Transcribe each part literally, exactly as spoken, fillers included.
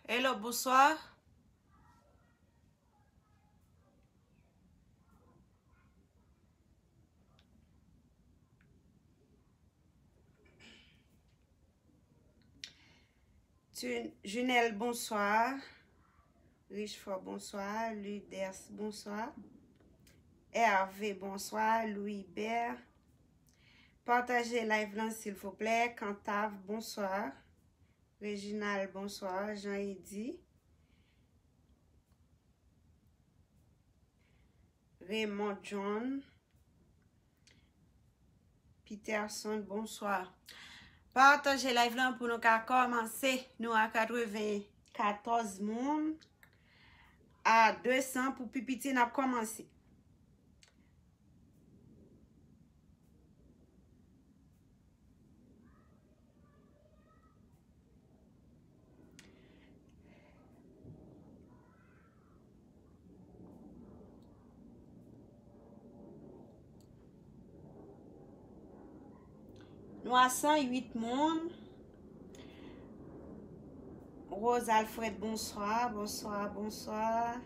Hello, bonswa. Tun-, Junel, bonswa. Richefort, bonswa. Luders, bonswa. Hervé, bonswa. Louis Hubert. Pataje live lan, silvouplè. Kantav, bonswa. Reginald, bonswa. Jean Eddy. Raymond John. Peterson, bonswa. Pataje live lan pou nou ka kòmanse. Nou a katrevenkatòz moun. A de san pou pi piti, n ap kòmanse. Nou a san uit moun. Rose Alfred, bonswa, bonswa, bonswa.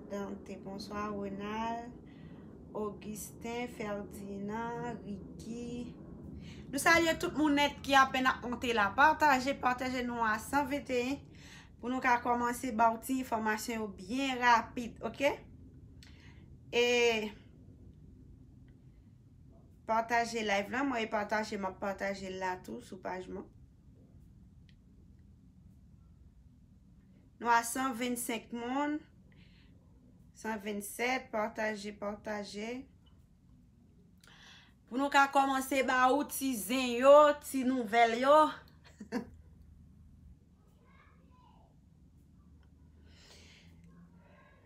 Dante, bonswa. Ronald, Augustin, Ferdinand, Ricky. Nou salye tout moun nèt ki apèn ap monte la. Pataje, pataje, nou a san venteyen. Pou nou ka kòmanse ba w ti enfòmasyon yo byen rapid, oke? E pataje live lan, mwen e pataje, m ap pataje l la tou sou paj mwen. Nou a san vennsenk moun. San vennsèt, pataje, pataje. Pou nou ka kòmanse ba ou ti zen yo, ti nouvèl yo.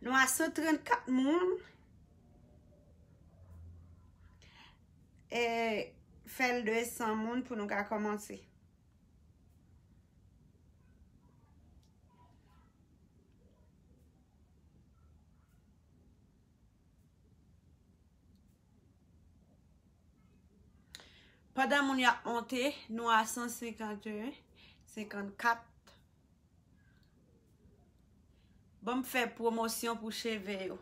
Nou a san trannkat moun. E fè l de san moun pou nou ka kòmanse. Pandan moun y ap monte, nou a san senkanteyen, senkannkat. Ban m fè pwomosyon pou cheve yo.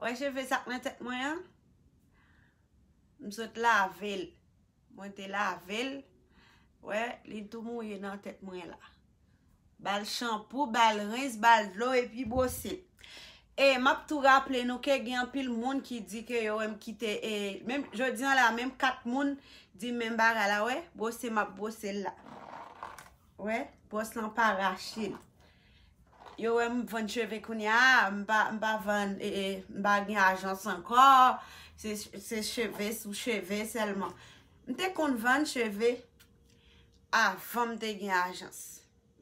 Wè cheve sa k nan tèt mwen an? M sot lave l. Mwen te lave l. Wè, li tou mouye nan tèt mwen la. Ba l chanpou, ba l rens, ba l dlo, epi bwose l. E m ap tou raple nou ke gen anpil moun ki di ke yo wè m kite, e, menm jodi an la, menm kat moun di menm bagay la, wè, bwose m ap bwose l la. Wè, bwòs lan pa rache l. Yo wè m vann cheve kounye a, m pa, m pa vann, e, e, m pa gen ajans ankò. Se, se cheve sou cheve sèlman. M te konn vann cheve avan m te gen ajans.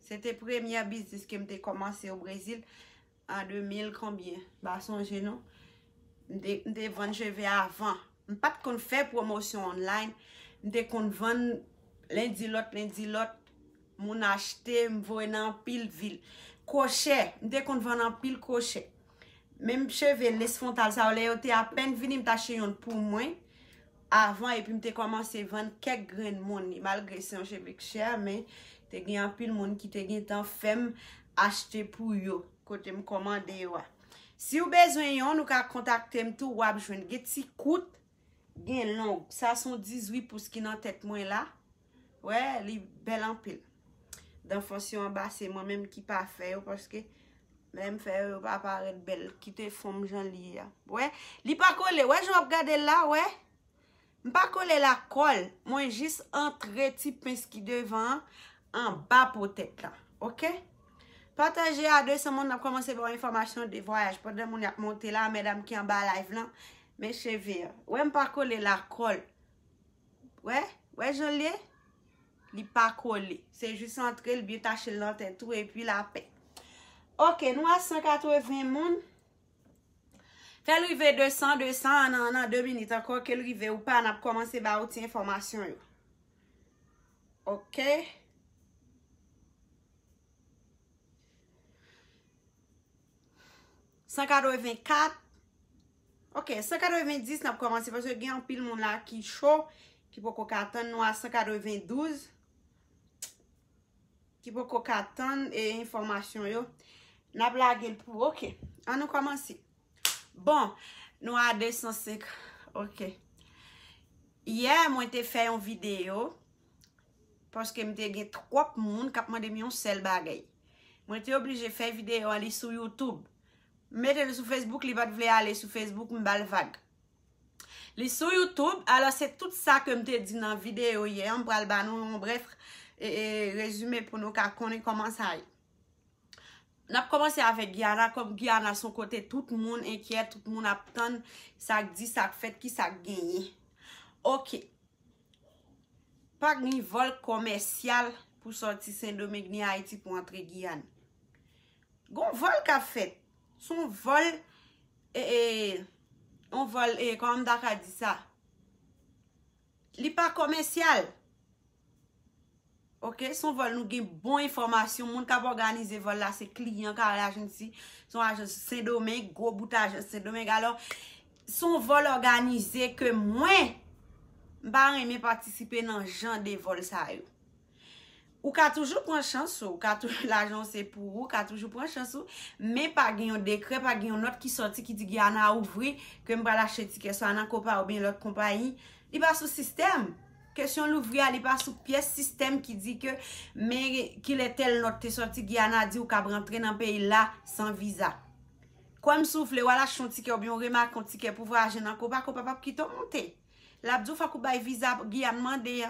Se te premyè biznis ke m te kòmanse o Brezil an de mil konbyen, m pa sonje non. M te, m te vann cheve avan. M pa t konn fè pwomosyon online. M te konn vann lendi lòt, lendi lòt. Moun achte, m voye nan anpil vil. Kwochè, m te konn vann anpil kwochè. Menm cheve lace frontal sa yo, lè yo te apèn vini, m t achte youn pou mwen avan, epi m te kòmanse vann kèk grenn moun li, malgre se yon cheve k chè, men te gen anpil moun ki te gentan fè m achte pou yo, kote m kòmande yo a. Si w bezwen yonn, ou ka kontakte m tou, w ap jwenn. Gen ti kout, gen long. Sa se yon dizuit pous ki nan tèt mwen la. Wè, li bèl anpil. Danfans yo anba, se mwen menm ki pa fè yo, paske lè m fè yo, yo pa parèt bèl. Kite fòm jan li ye a. Wè, li pa kole. Wè jan w ap gade l la, wè. M pa kole l ak kòl. Mwen jis antre ti pens ki devan an anba po tèt la. Oke? Pataje a de san moun, n ap kòmanse ba w enfòmasyon de vwayaj. Pandan moun y ap monte la, medam ki anba live lan, men cheve a. Wè, m pa kole l ak kòl. Wè, wè jan l ye? Li pa kole. Se jis antre l, byen tache l nan tèt ou, epi lapè. Oke, nou a san katreven moun. Fè l rive de san, de san, nan, nan de minit ankò, ke l rive ou pa, n ap kòmanse ba ou ti enfòmasyon yo. Oke. San katrevenkat. Oke, san katrevendis n ap kòmanse, paske gen anpil moun la ki cho, ki poko ka tann. Nou a san katrevendouz. ki poko ka tann e enfòmasyon yo. N ap lage l pou, ok. An nou kòmanse. Bon, nou a de san senk. Ok. Yè, mwen te fè yon videyo paske m te gen twòp moun k ap mande m yon sèl bagay. Mwen te oblije fè videyo an li sou YouTube. M mete l sou Facebook, li pa t vle ale sou Facebook, m ba l vag. Li sou YouTube, alò se tout sa ke m te di nan videyo yè, m pral ba nou yon brèf e, e, rezime pou nou ka konnen kòman sa ye. N ap kòmanse avèk Giyana, kòm Giyana se yon kote tout moun enkyèt, tout moun ap tann sa k di, sa k fèt, ki sa k genyen. Ok. Pa gen vòl kòmèsyal pou sòti Sendomeng ni Ayiti pou antre Giyàn. Gon vòl k ap fèt. Se yon vòl, e, e, yon vòl, e, kòman m ta ka di sa? Li pa kòmèsyal. Ok, se yon vòl nou gen bon enfòmasyon. Moun k ap òganize vòl la, se kliyan Carel Agency. Se yon ajans Sendomeng, gwo bout ajans Sendomeng. Alò, se yon vòl òganize ke mwen, m pa renmen patisipe nan jan de vòl sa yo. Ou ka toujou pran chans ou, ou ka toujou, lajan w se pou ou, ou ka toujou pran chans ou, men pa gen yon dekrè, pa gen yon nòt ki sòti ki di Giyana ouvri, ke m pral achte tikè swa nan Copa oubyen lòt konpayi. Li pa sou sistèm. Kesyon louvri a, li pa sou pyès sistèm ki di ke, men kilè tèl nòt te sòti, Giyana di ou kab rantre nan peyi l la san viza. Kwè m si w vle, w al achte yon tikè oubyen w remake yon tikè pou vwayaje nan Copa, Copa p ap kite w monte. L ap di w fòk ou bay viza Giyàn mande a.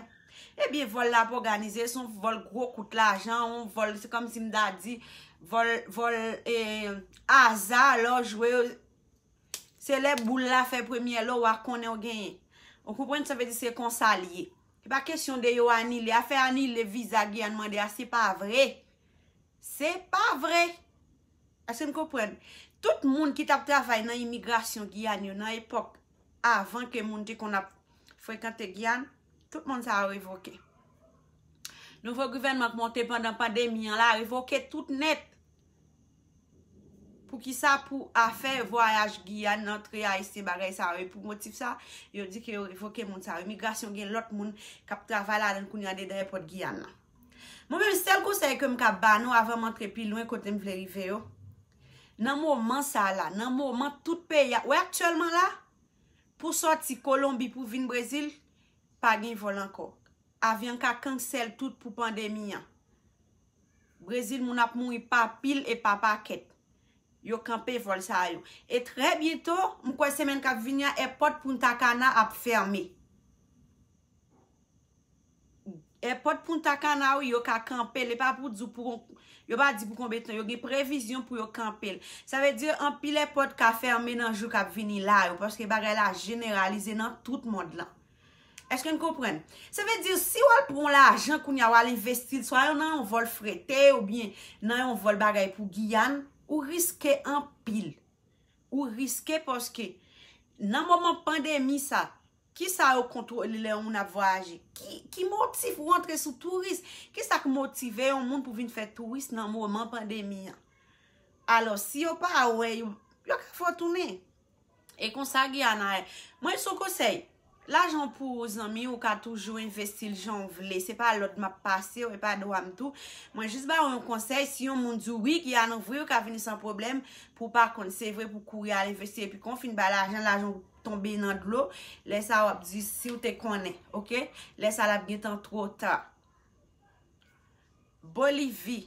Ebyen, vòl la ap òganize, se yon vòl gwo kout lajan, yon vòl, se kòmsi m ta di, vòl, vòl, e, aza, lè w jwe, se lè boul la fè premyè lò, w a konnen w genyen. Ou konprann, sa vle di se konsa l ye. Se pa kesyon de yo anile. Afè anile viza Giyàn mande a, se pa vre. Se pa vre. Èske n konprann? Tout moun ki t ap travay nan imigrasyon Giyàn yo nan epòk avan ke moun te konn ap frekante Giyàn, tout moun sa yo revoke. Nouvo gouvènman k monte pandan pandemi an la revoke tout nèt. Poukisa? Pou afè vwayaj Giyàn, antre ayisyen, bagay sa yo. E pou motif sa, yo di ke yo revoke moun sa yo. Imigrasyon gen lòt moun k ap travay ladan l kounye a dedan èpòt Giyàn nan. Mwen menm, sèl konsèy ke m ka ba nou avan m antre pi lwen kote m vle rive yo, nan moman sa la, nan moman tout peyi a, wè aktyèlman la, pou sòti Kolonbi pou vin Brezil, pa gen vòl ankò. Avyon ka kansèl tout pou pandemi an. Brezil, moun ap mouri pa pil e pa pakèt. Yo kanpe vòl sa yo. E trè byento, m kwè semèn k ap vini an, èpòt Punta Cana ap fèmen. Èpòt Punta Cana, wi, yo ka kanpe l. E pa pou di pou, yo pa di pou konbyen tan. Yo gen previzyon pou yo kanpe l. Sa vle di anpil èpòt ka fèmen nan jou k ap vini la yo, paske bagay la jeneralize nan tout mond lan. Èske n konprann? Sa vle di, si w al pran lajan kounye a, w al envesti l, swa nan yon vòl frete oubyen nan yon vòl bagay pou Giyàn, ou riske anpil. Ou riske paske nan moman pandemi sa, kisa yo kontwole lè yon moun ap vwayaje? Ki, ki motif ou antre sou touris? Kisa k motive yon moun pou vin fè touris nan moman pandemi an? Alò, si yo pa wè, yo, yo ka fè w tounen. E konsa Giyana ye. Mwen, se yon konsèy. Lajan w pou ou, zanmi, ou ka toujou envesti l jan w vle. Se pa lòd m ap pase w, e pa dwa m tou. Mwen jis ba w yon konsèy. Si yon moun di w wi, Giyana ouvri, ou ka vini san pwoblèm. Pou w pa konn, se vre pou kouri al envesti, epi kon fin bay lajan, lajan w tonbe nan dlo. Lè sa w ap di si w te konnen, ok? Lè sa l ap gentan twò ta. Bolivi.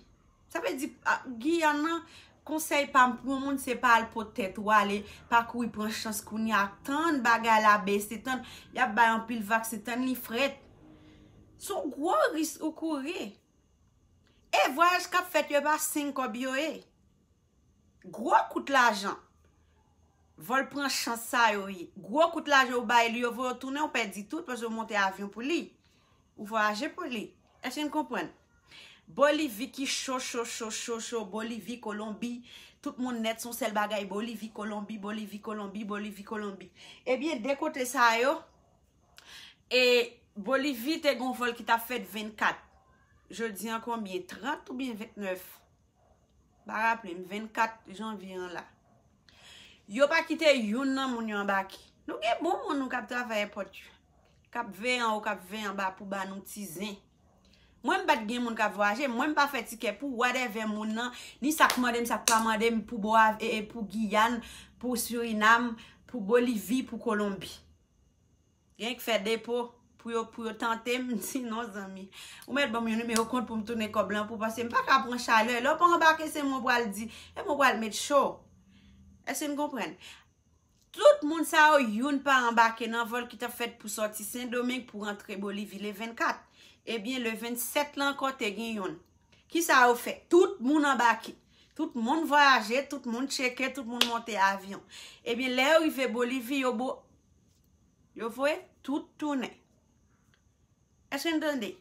Sa vle di, a, Giyàn nan, konsèy pa m pou yon moun, se pa al pot tèt ou ale, pa kouri pran chans kounye a, tann bagay la bese, tann, y ap bay anpil vaksen, tann li frèt. Se yon gwo risk ou kouri. E vwayaj k ap fèt yo, e pa senk kòb yo ye. Gwo kout lajan. Vòl pran chans sa yo ye. Gwo kout lajan ou bay li, yo voye w tounen, ou pèdi tout, paske ou monte avyon pou li. Ou vwayaje pou li. Èske n konprann? Bolivi ki cho, cho, cho, cho, cho. Bolivi, Kolonbi. Tout moun nèt se yon sèl bagay. Bolivi, Kolonbi, Bolivi, Kolonbi, Bolivi, Kolonbi. Ebyen, de kote sa yo, e Bolivi te gon vòl ki t ap fèt vennkat. Jodi an konbyen? Trant oubyen vennèf? Pa raple m, vennkat janvye an la. Yo pa kite youn nan moun yo anbake. Nou gen bon moun nou k ap travay èpòt yo. K ap veye anwo, k ap veye anba pou ba nou ti zen. Mwen, m pa t gen moun k ap vwayaje, mwen, m pa fè tikè pou whatever moun nan, ni sa k mande m, sa k pa mande m, pou Bo-, e, e, pou Giyàn, pou Sirinam, pou Bolivi, pou Kolonbi. Gen k fè depo pou yo, pou yo tante m, m di non, zanmi. Ou mèt ban m yon nimewo kont pou m tounen kòb lan pou, paske m pa ka pran chalè. Lè w pa anbake, se mwen pral di, e mwen pral met cho. Èske n konprann? Tout moun sa yo, youn pa anbake nan vòl ki t ap fèt pou sòti Sendomeng pou rantre Bolivi le vennkat. Ebyen, le vennsèt la ankò, te gen youn. Kisa yo fè? Tout moun anbake. Tout moun vwayaje, tout moun tcheke, tout moun monte avyon. Ebyen, lè yo rive Bolivi, yo bo-, yo voye tout tounen. Èske n tande?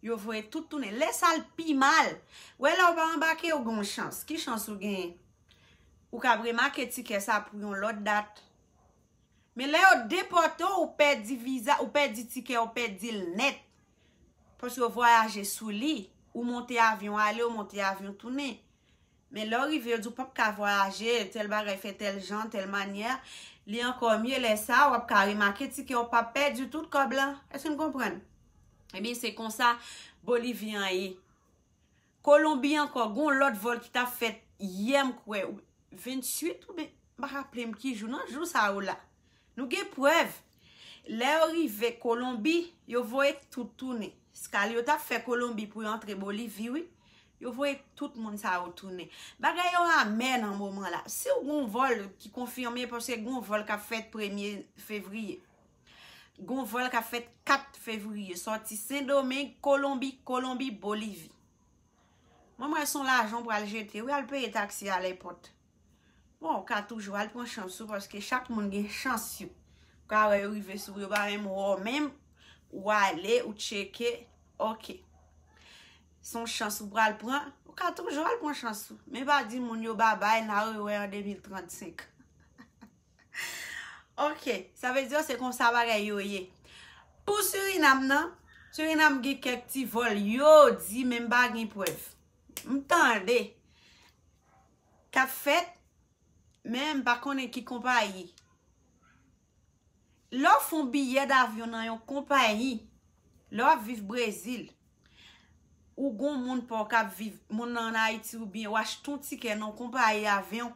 Yo voye tout tounen. Lè sa l pi mal. Wè, lè w pa anbake, ou gen yon chans. Ki chans ou genyen? Ou kab remake tikè sa pou yon lòt dat. Men lè yo depòte w, ou pèdi viza, ou pèdi tikè, ou pèdi l nèt. Paske w vwayaje sou li. Ou monte avyon ale, ou monte avyon tounen. Men lè w rive, yo di w p ap ka vwayaje, tèl bagay fè tèl jan, tèl manyè. Li ankò mye lè sa, w ap ka remake tikè, w p ap pèdi tout kòb lan. Èske n konprann? Ebyen, se konsa Bolivi an ye. Kolonbi ankò, gon lòt vòl ki t ap fèt yè, m kwè, venntuit oubyen, m pa raple m ki jou, nan jou sa yo la. Nou gen prèv. Lè yo rive Kolonbi, yo voye tout tounen. Skal yo t ap fè Kolonbi pou yo antre Bolivi, wi. Yo voye tout moun sa yo tounen. Bagay yo amè nan moman la. Si w gon vòl ki konfime, paske gon vòl k ap fèt premye fevriye. Gon vòl k ap fèt kat fevriye. Sòti Sendomeng, Kolonbi, Kolonbi, Bolivi. Mwen, mwen, se yon lajan w pral jete, wi, al peye taksi a lèpòt. Bon, ou ka toujou al pran chans ou, paske chak moun gen chans yo. Ou ka wè yo rive sou ou, yo pa menm wè w menm, ou ale, ou tcheke, oke. Se yon chans ou pral pran, ou ka toujou al pran chans ou. Men pa di moun yo babay, n a rewè an de mil trannsenk. Oke, sa vle di se konsa bagay yo ye. Pou Surinam nan, Surinam gen kèk ti vòl yo di, men m pa gen prèv. M tande k ap fèt, men m pa konnen ki konpayi. Lè w fè yon biyè davyon nan yon konpayi, lè w ap viv Brezil, ou gon moun pa w k ap viv, moun nan ann Ayiti, oubyen w achte yon tikè nan yon konpayi avyon,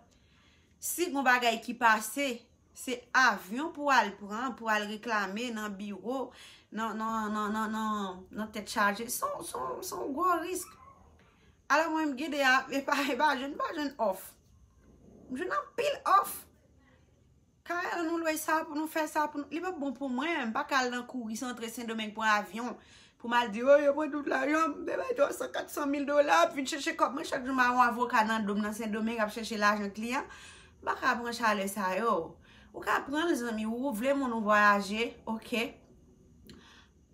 si gon bagay ki pase, se avyon pou al pran, pou al reklame nan biwo, nan, nan, nan, nan, nan, nan tèt chaje. Se yon, se yon, se yon gwo risk. Alò mwen, m gede a, e pa, e pa jwenn, m pa jwenn òf. M jwenn anpil òf. Kay, ann nou lwe sa pou nou fè sa pou nou. Li p ap bon pou mwen. M pa ka al nan kouri antre Sendomeng pran avyon pou m al di, o, yo pran tout lajan m, m te bay twa san, kat san mil dola, ap vin chèche kòb mwen. Chak jou m a yon avoka nan do m nan Sendomeng ap chèche lajan kliyan. M pa ka pran chalè sa yo. Ou ka pran l, zanmi, ou vle moun ou vwayaje, oke.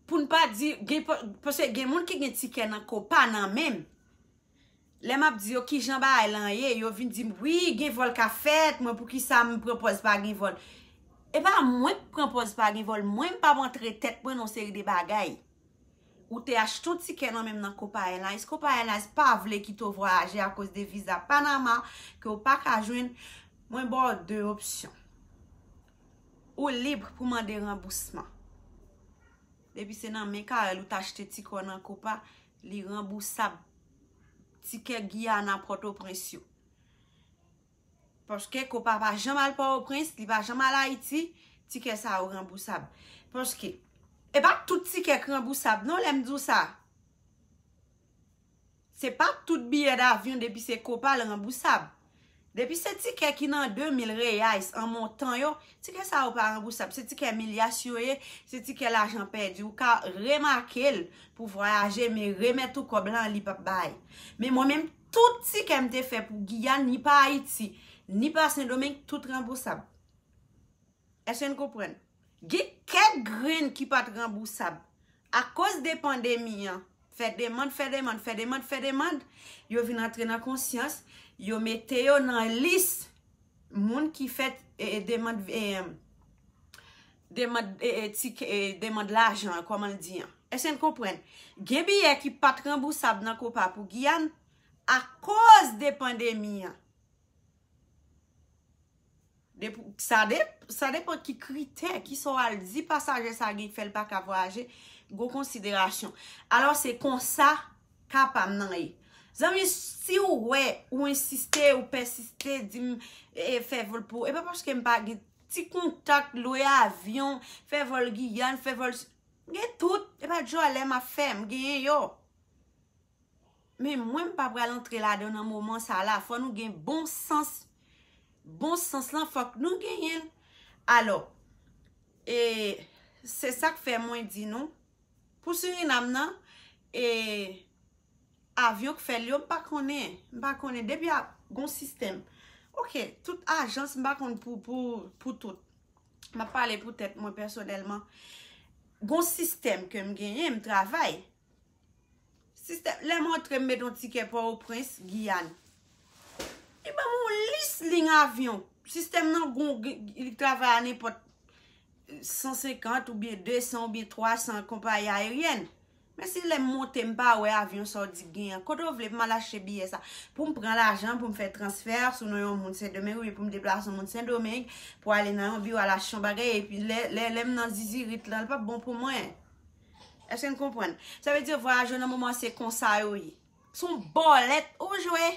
Pou n pa di, gen, paske gen moun ki gen tikè nan Copa nan men l. Lè m ap di yo kijan bagay lan ye, yo vin di m, wi, gen vòl k ap fèt, mwen, poukisa m pran pòz pa gen vòl? E pa mwen k pran pòz pa gen vòl, mwen, m p ap antre tèt mwen nan yon seri de bagay. Ou te achte yon tikè nan men m nan Copa Airlines, Copa Airlines pa vle kite w vwayaje akoz de viza Panama ke w pa ka jwenn, mwen ba w de opsyon. Ou lib pou mande ranbousman. Depi se nan men Carel ou t achte tikè w nan Copa, li ranbousab. Tikè Giyana Pòtoprens yo. Paske Copa pa janm al Pòtoprens, li pa janm al Ayiti, tikè sa yo ranbousab. Paske, e pa tout tikè k ranbousab non, lè m di w sa. Se pa tout biyè davyon depi se Copa l ranbousab. Depi se tikè ki nan de mil reais an montan yo, tikè sa yo pa ranbousab. Se tikè milyas yo ye, se tikè lajan pèdi. Ou ka remake l pou vwayaje, men remèt ou kòb lan, li p ap bay. Men mwen menm, tout tikè m te fè pou Giyàn, ni pa Ayiti, ni pa Sendomeng, tout ranbousab. Èske n konprann? Gen kèk grenn ki pa t ranbousab. Akoz de pandemi an, fè demann, fè demann, fè demann, fè demann, yo vin antre nan konsyans, yo mete yo nan lis moun ki fè, e, e, demann, e, demann, e, e, tik-, e, demann lajan an, kòman l di an. Èske n konprann? Gen biyè ki pa t ranbousab nan Copa pou Giyàn akoz de pandemi an. Depi, sa de-, sa depann ki kritè, kisa w al di pasaje sa gen k fè l pa ka vwayaje. gwo konsiderasyon. Alò, se konsa ka pa m nan ye. Zanmi, si w wè, ou ensiste, ou pèsiste, di m, e, fè vòl pou, e pa paske m pa gen ti kontak, lwe avyon, fè vòl Giyàn, fè vòl, m gen tout, e pa djòlè m ap fè, m genyen yo. Men mwen, m pa pral antre ladan nan moman sa la. Fò nou gen bon sans. Bon sans lan, fòk nou genyen l. Alò, e, se sa k fè mwen di nou, pou Surinam nan, e, avyon k fè l yo, m pa konnen. M pa konnen. Depi a gon sistèm. Ok, tout ajans, m pa konn pou, pou, pou tout. M ap pale pou tèt mwen pèsonèlman. Gon sistèm ke m genyen, m travay. Sistèm, lè m antre, m met yon tikè Pòtoprens, Giyàn. Li ban m yon lis liy avyon. Sistèm nan gon, li travay a nenpòt san senkant oubyen de san oubyen twa san konpayi ayeryèn. Men si lè m monte, m pa wè avyon sa w di k gen an, kote w vle pou m al achte biyè sa? Pou m pran lajan, pou m fè transfè sou non yon moun Sendomeng, oubyen pou m deplase yon moun Sendomeng, pou ale nan yon biwo al achte yon bagay, epi lè, lè, lè m nan zizirit lan, li p ap bon pou mwen. Èske n konprann? Sa vle di vwayaj yo nan moman se konsa yo ye. Se yon bòlèt ou jwe.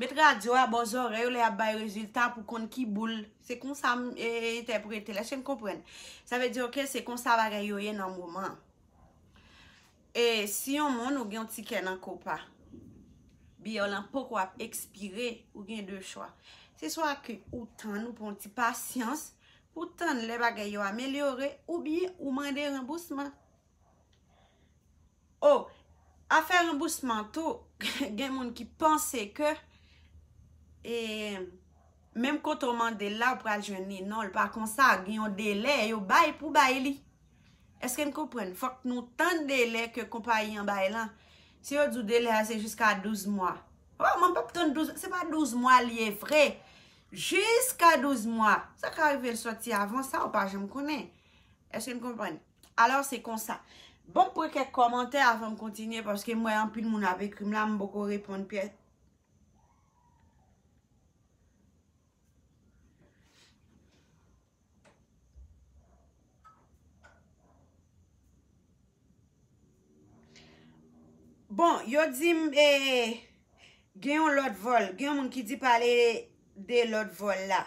Met radyo a bò zòrèy ou lè y ap bay rezilta pou konn ki boul. Se konsa m, e, entèprete l. Èske n konprann? Sa vle di, ok, se konsa bagay yo ye nan moman an. E si yon moun ou gen yon tikè nan Copa, biyè w lan poko ap ekspire, ou gen de chwa. Se swa ke ou tann, ou pran yon ti pasyans, pou tann lè bagay yo amelyore, oubyen ou mande ranbousman. O, afè ranbousman tou, gen moun ki panse ke, e, menm kote w mande l la, ou pral jwenn li. Non, l pa konsa. Gen yon delè yo bay pou bay li. Èske n konprann? Fòk nou tann delè ke konpayi an bay lan. Si yo di w delè a se jiska douz mwa. O, mwen p ap tann douz, se pa douz mwa li ye vre. Jiska douz mwa. Sa ka rive l sòti avan sa, ou pa janm konnen. Èske n konprann? Alò, se konsa. Bon, m pran kèk kòmantè avan m kontinye, paske m wè anpil moun ap ekri m la, m poko reponn pyès. Bon, yo di m, e, gen yon lòt vòl. Gen yon moun ki di pale de lòt vòl la.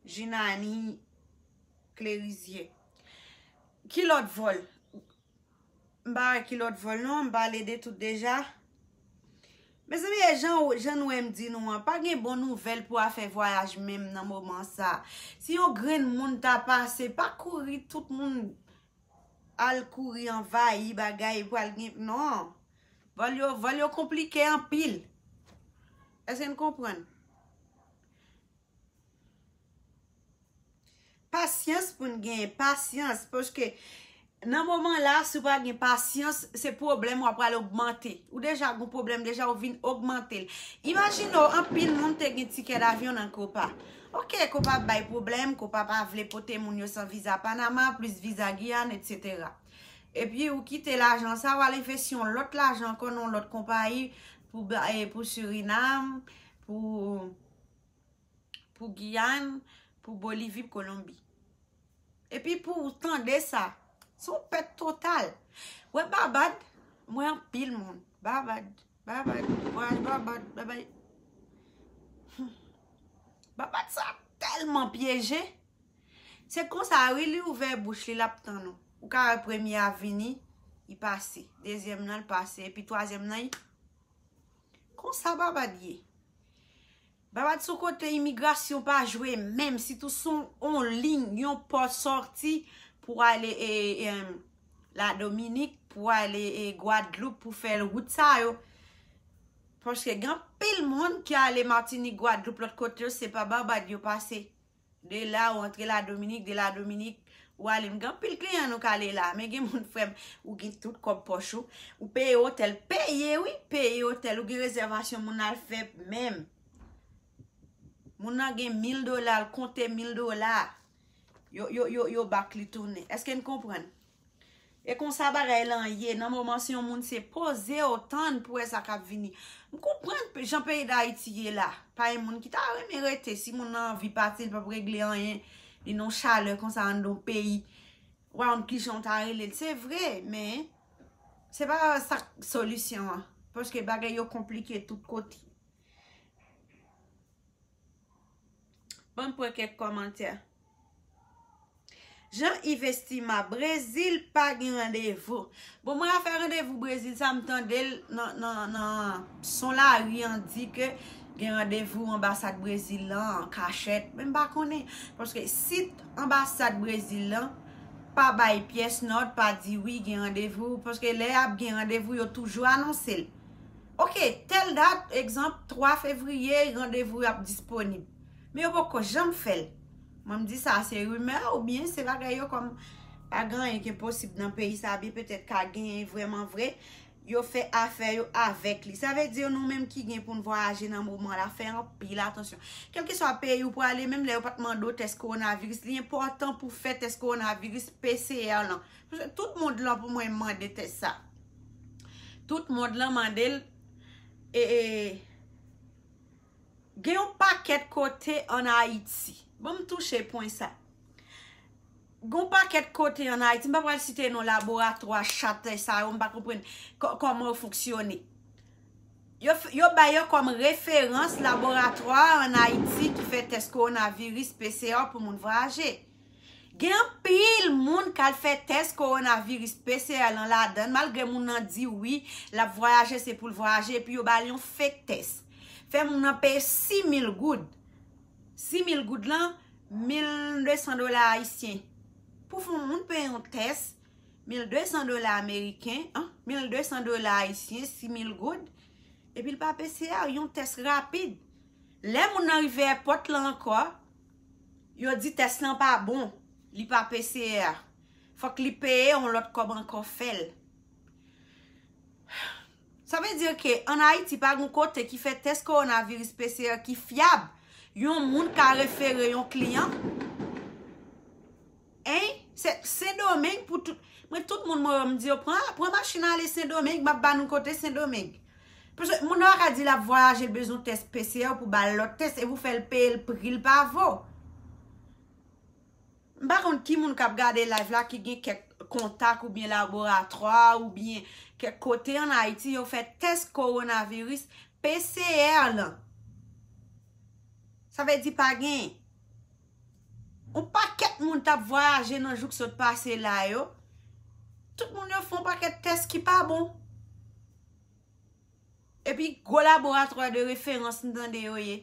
Jinani Clerizier. Ki lòt vòl? M pa wè ki lòt vòl non, m pale de tout deja. Mezanmi, e jan, jan nou wè m di nou an, pa gen bon nouvèl pou afè vwayaj menm nan moman sa. Si yon grenn moun ta pase, pa kouri tout moun al kouri anvayi bagay, pral gen, non. Vòl yo, vòl yo konplike anpil. Èske n konprann? Pasyans pou n genyen, pasyans, paske nan moman la, si w pa gen pasyans, se pwoblèm w ap pral ogmante. Ou deja gon pwoblèm, deja w vin ogmante l. Imajine w, anpil moun te gen tikè davyon nan Copa. Ok, Copa ap bay pwoblèm, Copa pa vle pote moun yo san viza Panama, plis viza Giyàn, etsetera. Epi ou kite lajan sa, w al envesti yon lòt lajan ankò nan yon lòt konpayi pou, ba- eh, pou Surinam, pou, pou Giyàn, pou Bolivi, pou Kolonbi. Epi pou ou tande sa, se yon pèt total. Wè Babad, mwen anpil moun. Babad, Babad, vwayaj Babad, Babad. Babad sa tèlman pyeje. Se konsa, wi, li ouvè bouch li, l ap tann ou. Ou ka wè premye a vini, li pase. Dezyèm nan, l pase. Epi twazyèm nan, li. Konsa Babad ye. Babad sou kote imigrasyon pa jwe menm, sitou sou yon liy, yon pò sòti pou ale e, e, em, Ladominik, pou ale e, Gwadloup, pou fè wout sa yo. Paske gen anpil moun ki ale Matinik, Gwadloup, lòt kote yo, se pa Babad yo pase. De la, ou antre Ladominik, de Ladominik, ou ale. M gen anpil kliyan nou k ale la, men gen moun, frè m, ou gen tout kòb pòch ou, ou peye otèl, peye, wi, peye otèl, ou gen rezèvasyon moun al fè menm. Moun nan gen mil dola, l konte mil dola. Yo, yo, yo, yo bak li tounen. Èske n konprann? E konsa bagay lan ye, nan moman si yon moun se poze w tann pou wè sa k ap vini. M konprann pe- jan peyi Dayiti ye la. Pa gen moun ki ta renmen rete, si moun nan anvi pati, li p ap regle anyen. Li nan yon chalè konsa anndan yon peyi. Round kijan w ta rele l. Se vre, men se pa sa k solisyon an. Paske bagay yo konplike tout kote. Ban m pran kèk kòmantè. Jean Yves Estima, Brezil pa gen randevou. Bon, mwen afè randevou Brezil, sa m tande l nan, nan, nan son lari an di ke gen randevou anbasad Brezil lan an kachèt. Men m pa konnen. Paske sit anbasad Brezil lan pa bay pyès nòt, pa di wi gen randevou. Paske lè y ap gen randevou, yo toujou anonse l. Ok, tèl dat, egzanp, twa fevriye, randevou ap disponib. Men yo poko janm fè l. Mwen m di sa se rimè oubyen se bagay yo kòm pa gen anyen ki enposib nan peyi sa, byen petèt ka genyen vrèman vre. Yo fè afè yo avèk li. Sa vle di nou menm ki gen pou n vwayaje nan moman la, fè anpil atansyon. Kèlkeswa peyi ou prale, menm lè yo pa t mande w tès kowonaviris, li enpòtan pou fè tès kowonaviris P C R lan. Paske tout mond lan pou mwen mande tès sa. Tout mond lan mande l. E, e, gen yon pakèt kote ann Ayiti. Bon, m touche pwen sa. Gen yon pakèt kote ann Ayiti, m pa pral site non laboratwa, chat sa yo, m pa konprann kò- kòman yo fonksyone. Yo, f- yo bay yo kòm referans laboratwa ann Ayiti ki fè tès kowonaviris P C R pou moun vwayaje. Gen anpil moun k al fè tès kowonaviris P C R lan ladan l, malgre moun nan di wi, l ap vwayaje, se pou l vwayaje, epi yo ba l yon fake tès. Fè moun nan peye sis mil goud. Sis mil goud lan, mil de san dola ayisyen. Pou fè yon moun peye yon tès, mil de san dola ameriken, an, mil de san dola ayisyen, sis mil goud, epi l pa P C R, yon tès rapid. Lè moun nan rive èpòt lan ankò, yo di tès lan pa bon, li pa P C R. Fòk li peye yon lòt kòb ankò fè l. Sa vle di ke ann Ayiti pa gen kote ki fè tès kowonaviris P C R ki fyab. Yon moun ka refere yon kliyan. Hein? Se Sendomeng pou tout. Mwen, tout moun mwen wè, m di yo pran, pran machin ale Sendomeng, m ap ba nou kote Sendomeng. Paske moun nan pa ka di l ap vwayaje, l bezwen tès P C R pou ba l lòt tès, e pou fè l peye l pri l pa vo. M pa konn ki moun k ap gade live la ki gen kèk kontak oubyen laboratwa oubyen kèk kote ann Ayiti yo fè tès kowonaviris P C R lan. Sa vle di pa gen. Yon pakèt moun t ap vwayaje nan jou k sot pase la yo. Tout moun yo fè yon pakèt tès ki pa bon. Epi gwo laboratwa de referans m tande yo ye.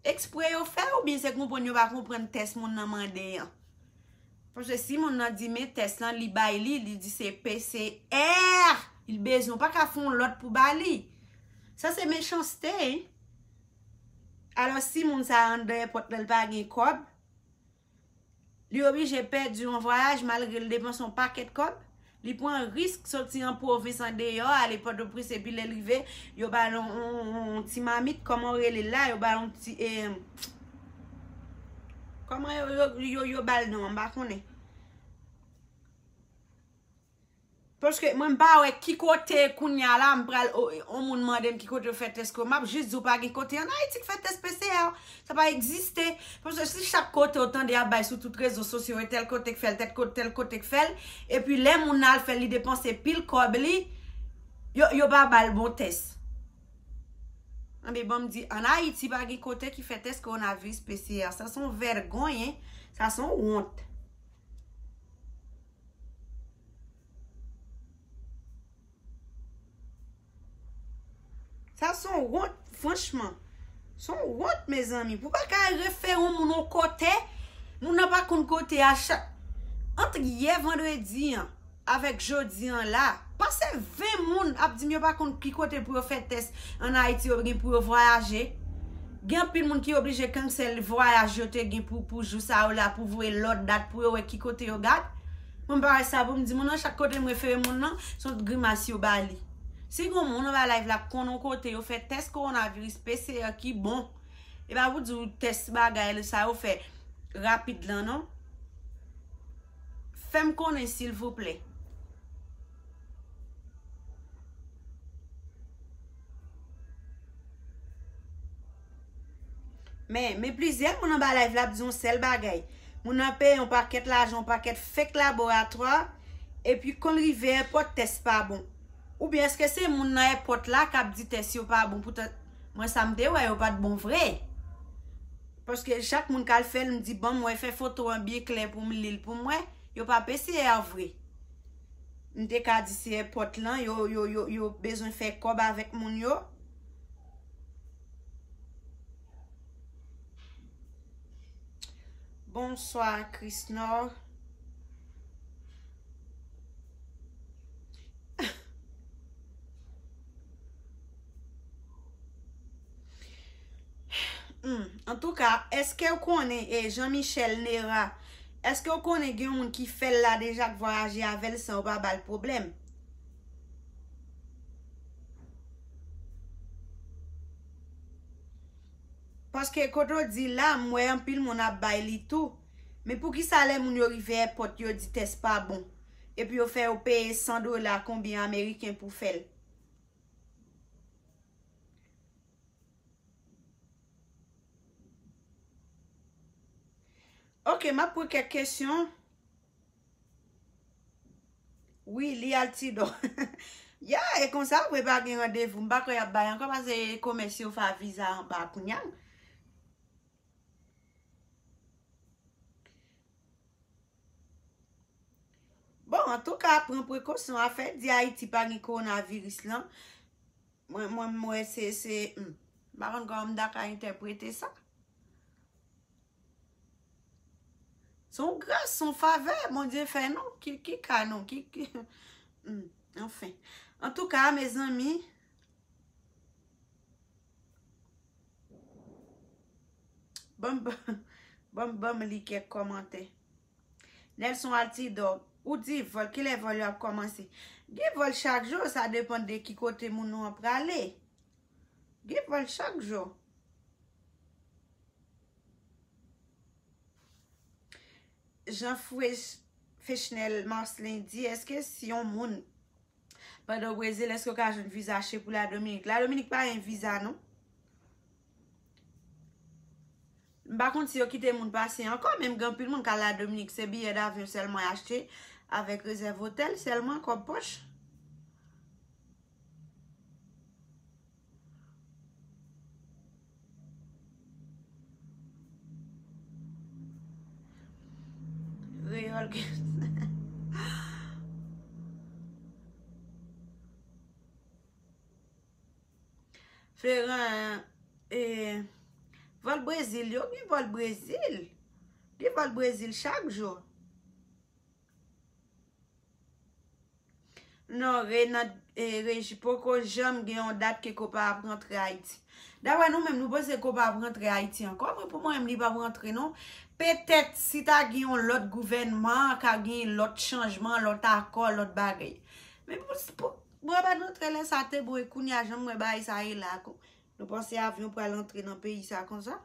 Ekspre yo fè oubyen se konprann yo pa konprann tès moun nan mande an? Paske si moun nan di men tès lan li bay li, li di se P C R, li bezwen, ou pa ka fè yon lòt pou ba li. Sa se mechanste, hein. Alò si moun sa anndan èpòt la, l pa gen kòb, li oblije pèdi yon vwayaj malgre l depanse yon pakèt kòb. Li pran risk soti an pwovens andeyò, ale Pòtoprens, epi lè l rive, yo ba l yon, yon, yon, yon ti mamit, kòman yo rele l la, yo ba l yon ti, eh, kòman yo, yo, yo, yo ba l non an, m pa konnen. Paske mwen m pa wè ki kote kounye a la, m pral, o, on moun mande m ki kote yo fè tès ko, m ap jis di w pa gen kote ann Ayiti k fè tès P C R. Sa pa egziste. Paske si chak kote w tande y ap bay sou tout rezo sosyo, e tèl kote k fè l, tèl kote, tèl kote k fè l, epi lè moun nan al fè l, li depanse pil kòb li, yo, yo pa ba l bon tès. Anben, ban m di, ann Ayiti pa gen kote ki fè tès kowonaviris P C R. Sa se yon vègony, hein. Sa se yon wont. Sa se yon wont, franchman. Se yon wont, mezanmi. Pou pa ka refere yon moun yon kote, moun nan pa konn kote a chak. Ant yè vandredi an avèk jodi an la, pase ven moun ap di m yo pa konn ki kote pou yo fè tès ann Ayiti, yo gen pou yo vwayaje. Gen anpil moun ki oblije kansèl vwayaj yo te gen pou, pou jou sa yo la, pou voye lòt dat pou yo wè ki kote yo gad. Mwen m pa wè sa pou m di moun nan, chak kote m refere moun nan, se yon grimas yo ba li. Si gen yon moun anba live la k konn yon kote yo fè tès kowonaviris P C R ki bon, e pa pou di w tès bagay sa yo fè rapid lan non. Fè m konnen silvouplè. Men, men plizyè moun anba live la ap di yon sèl bagay. Moun nan peye yon pakèt lajan, yon pakèt fake laboratwa, epi kon l rive èpòt, tès pa bon. Oubyen èske se moun nan èpòt la k ap di tès yo pa bon, poutan mwen sa m te wè yo pa t bon vre. Paske chak moun k al fè l, m di, "Ban m wè, fè foto an byen klè pou m li l pou m wè." Yo p ap eseye a vre. M te ka di se èpòt lan, yo, yo, yo, yo bezwen fè kòb avèk moun yo. Bonswa, Krisnor. Hmm, antouka, èske w konnen, e, Jean Michel Nera, èske w konnen gen yon moun ki fè l la deja, k vwayaje avè l san yo pa ba l pwoblèm? Paske kote w di la, m wè anpil moun ap bay li tou. Men poukisa lè moun yo rive èpòt, yo di tès pa bon? Epi yo fè yo peye san dola konbyen ameriken pou fè l? Ok, m ap pran kèk kesyon. Wi, li Altidor. Ya, e konsa, apre pa gen randevou. M pa kwè y ap bay ankò, paske komès yo fè viza anba kounya. Bon, antouka, pran prekosyon. Afè di Ayiti pa gen kowonaviris lan, mwen, mwen, mwen, se, se, hmm, m pa konn kòman m ta ka entèprete sa. Se yon gras, se yon favè Bondye fè nou. Ki, ki ka nou, ki, ki, hmm, anfen. Antouka, mezanmi, ban m, ban m, ban m li kèk kòmantè. Nelson Altidor, ou di vòl, kilè vòl yo ap kòmanse? Gen vòl chak jou, sa depann de ki kote moun ou an prale. Gen vòl chak jou. Jean Fresh-, Fechnel Marcelin di, èske si yon moun pandan w Brezil, èske w ka jwenn viza che pou Ladominik? Ladominik pa gen viza, non. M pa konn si yo kite moun pase ankò, men m gen anpil moun k al Ladominik, se biyè davyon sèlman y achte, avèk rezèv otèl sèlman, kòb pòch. Reyòl. Fleran, e, vòl Brezil, yo gen vòl Brezil. Gen vòl Brezil chak jou. Non, Renat, e, Reji, poko janm gen yon dat ke Copa ap rantre Ayiti. Daprè nou menm, nou panse Copa ap rantre Ayiti ankò? Mwen, pou mwen menm, li p ap rantre, non. Petèt, si ta gen yon lòt gouvènman, ka gen lòt chanjman, lòt akò, lòt bagay. Men pou, pou, pou yo pa t rantre lè sa te bon, e kounye a, jan m wè bagay sa ye la, ko-, nou panse avyon pral antre nan peyi sa konsa?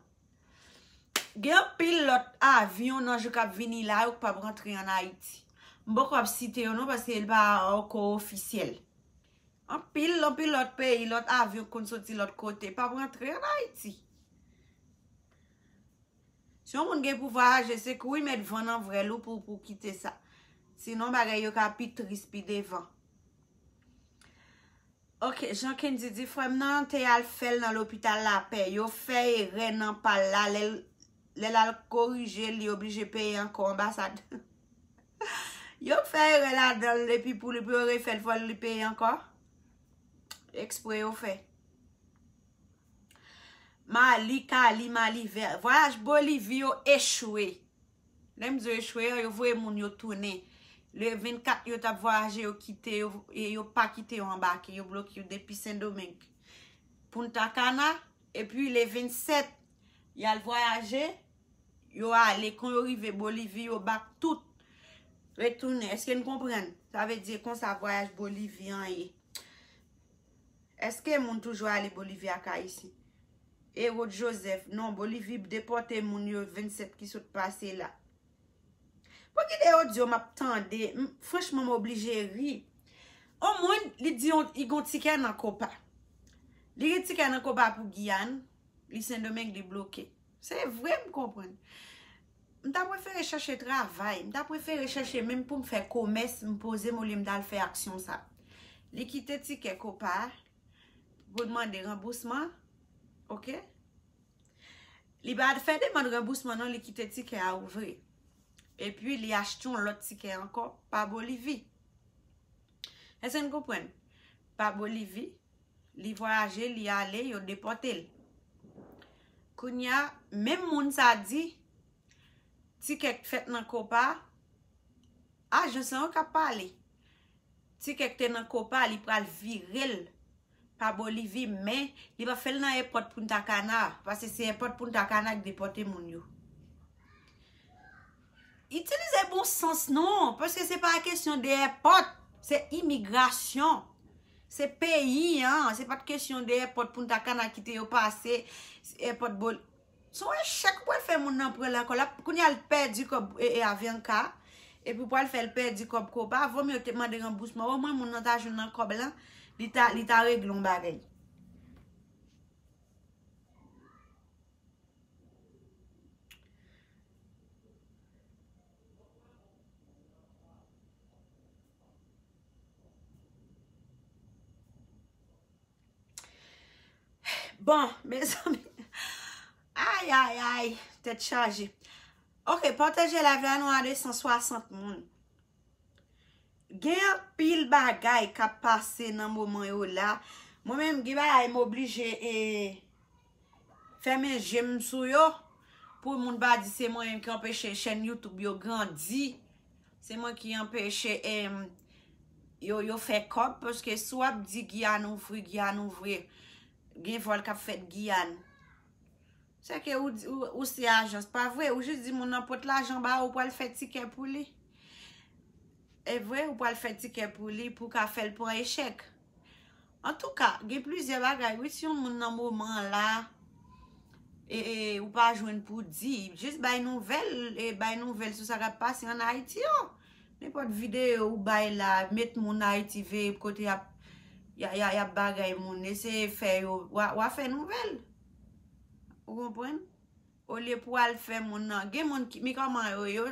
Gen anpil lòt avyon nan jou k ap vini la yo k p ap rantre ann Ayiti. M poko ap site yo non, paske l pa ankò ofisyèl. Anpil, anpil lòt peyi, lòt avyon k konn soti lòt kote, p ap rantre ann Ayiti. Si yon moun gen pou vwayaje, se kouri met van nan vrèl ou pou, pou kite sa. Sinon, bagay yo ka pi tris pi devan. Ok, Jean Kendy di, frè m nan te al fè l nan lopital Lapè. Yo fè erè nan pa l la, lè l, lè l al korije, li oblije peye ankò anbasad. Yo fè erè ladan l, epi pou li, pou yo refè l, fò li peye ankò. Ekspre yo fè. Mali, Kali, Mali vè. Vwayaj Bolivi yo echwe. Lè m di yo echwe an, yo voye moun yo tounen. Le vennkat yo t ap vwayaje, yo kite yo, e yo pa kite yo anbake, yo bloke yo depi Sendomeng, Punta Cana, epi le vennsèt, y al vwayaje, yo ale, kon yo rive Bolivi, yo bak tout, retounen. Èske n konprann? Sa vle di konsa vwayaj Bolivi an ye. Èske moun toujou ale Bolivi ak Ayisyen? Erod Joseph, non, Bolivi depòte moun yo vennsèt ki sot pase la. Pou ki de odyo m ap tande, m, franchman, m oblije ri. On moun, li di yon, li gon tikè nan Copa. Li gen tikè nan Copa pou Giyàn, li Sendomeng, li bloke. Se vre, m konprann. M ta prefere chèche travay. M ta prefere chèche menm pou m fè komès, m poze m olye m t al fè aksyon sa. Li kite tikè kopa pou l mande ranbousman. Oke? Li pa fè demann ranbousman non, li kite tikè a ouvri. Epi li achte yon lòt tikè ankò pa Bolivi. Èske n konprann? Pa Bolivi, li vwayaje, li ale, yo depòte l. Kounye a, menm moun sa di, tikè k fèt nan kopa, ajans lan yo k ap pale. Tikè k te nan kopa, li pral vire l pa Bolivi, men li pa fè l nan èpòt Punta Cana, paske se èpòt Punta Cana k depòte moun yo. Itilize bon sans non, paske se pa kesyon de èpòt, se imigrasyon. Se peyi an, se pa t kesyon de èpòt Punta Cana kite yo pase, èpòt Bol-, se yon echèk ou pral fè moun nan pran lakòl la. Kounye a l pèdi kòb e, e Avianca, epi ou pral fè l pèdi kòb kopa. Vòmye yo te mande ranbousman. Omwen moun nan ta jwenn nan kòb lan, li ta, li ta regle yon bagay. Bon, mezanmi. Ay, ay, ay. Tèt chaje. Ok, pataje live la, nou a de san swasant moun. Gen anpil bagay k ap pase nan moman yo la. Mwen menm, gen bagay m oblije e, fèmen je m sou yo. Pou moun pa di se mwen menm ki anpeche chèn YouTube yo grandi. Se mwen ki anpeche em, yo, yo fè kòb. Paske si w ap di Giyàn ouvri, Giyàn ouvri, gen vòl k ap fèt Giyàn. Se ke ou, ou, ou se ajans, pa vre? Ou jis di moun nan pot lajan ba ou, ou pral fè tikè pou li. E vre, ou pral fè tikè pou li, pou w ka fè l pran echèk. Antouka, gen plizyè bagay, wi, si yon moun nan moman an la, e, e, ou pa jwenn pou di, jis bay nouvèl, e bay nouvèl sou sa k ap pase ann Ayiti yo. Nenpòt videyo ou bay la, met moun Ayiti veye kote y ap, y a, y a, y ap bagay moun, eseye fè yo, w a, w a fè nouvèl. Ou konprann? Olye pou al fè moun nan, gen moun ki, mi kòman yo, yo,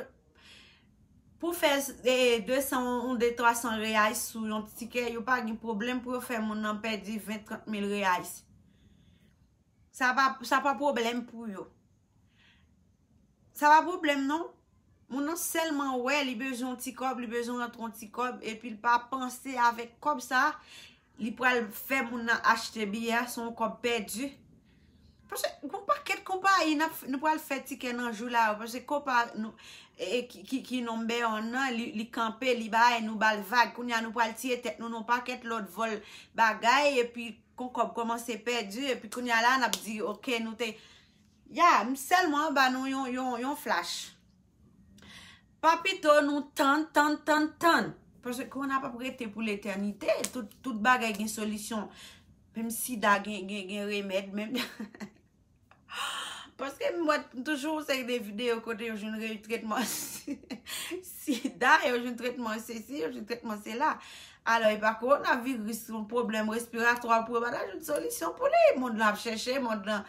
pou fè e, de san ou de twa san reyais sou yon tikè, yo pa gen pwoblèm pou yo fè moun nan pèdi ven, trant mil reyais. Sa pa, sa pa pwoblèm pou yo. Sa pa pwoblèm non. Moun nan sèlman wè li bezwen yon ti kòb, li bezwen rantre yon ti kòb, epi l pa panse avèk kòb sa, li pral fè moun nan achte biyè, se yon kòb pèdi. Paske gon pakèt konpayi n ap, nou pral fè tikè nan jou la yo, paske konpa nou, e, e, ki, ki, ki nonbè yon nan, li, li kanpe, li bay, nou ba l vag. Kounye a nou pral tiye tèt nou nan yon pakèt lòt vòl bagay, epi kon kòb kòmanse pèdi, epi kounye a la n ap di, oke, nou te, ya, m sèlman ba nou yon, yon, yon flash. Pa pito nou tann, tann, tann, tann. Paske kowona p ap rete pou letènite. Tout, tout bagay gen solisyon. Menm sida gen, gen, gen remèd, menm. Paske m wè toujou yon seri de videyo kote yo jwenn re-, tretman sida, yo jwenn tretman sesi, yo jwenn tretman sela. Alò, e pa kowonaviris, yon pwoblèm respiratwa pou yo pa ta jwenn solisyon pou li. Mond lan ap chèche, mond lan.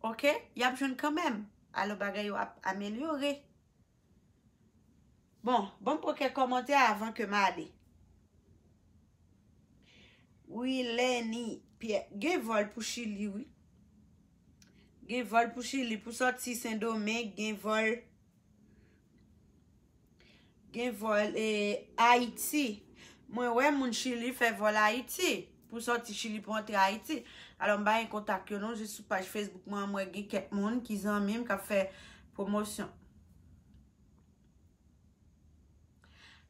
Oke? Y ap jwenn kanmenm. Alò, bagay yo ap amelyore. Bon, ban m pran kèk kòmantè avan ke m ale. Wi, Lenny Pierre. Gen vòl pou Chili, wi. Gen vòl pou Chili, pou sòti Sendomeng, gen vòl, gen vòl, e, Ayiti. Mwen wè moun Chili fè vòl Ayiti. Pou sòti Chili pou antre Ayiti. Alò, m pa gen kontak yo non, jis sou paj Facebook mwen, mwen gen kèk moun ki zanmi m k ap fè pwomosyon.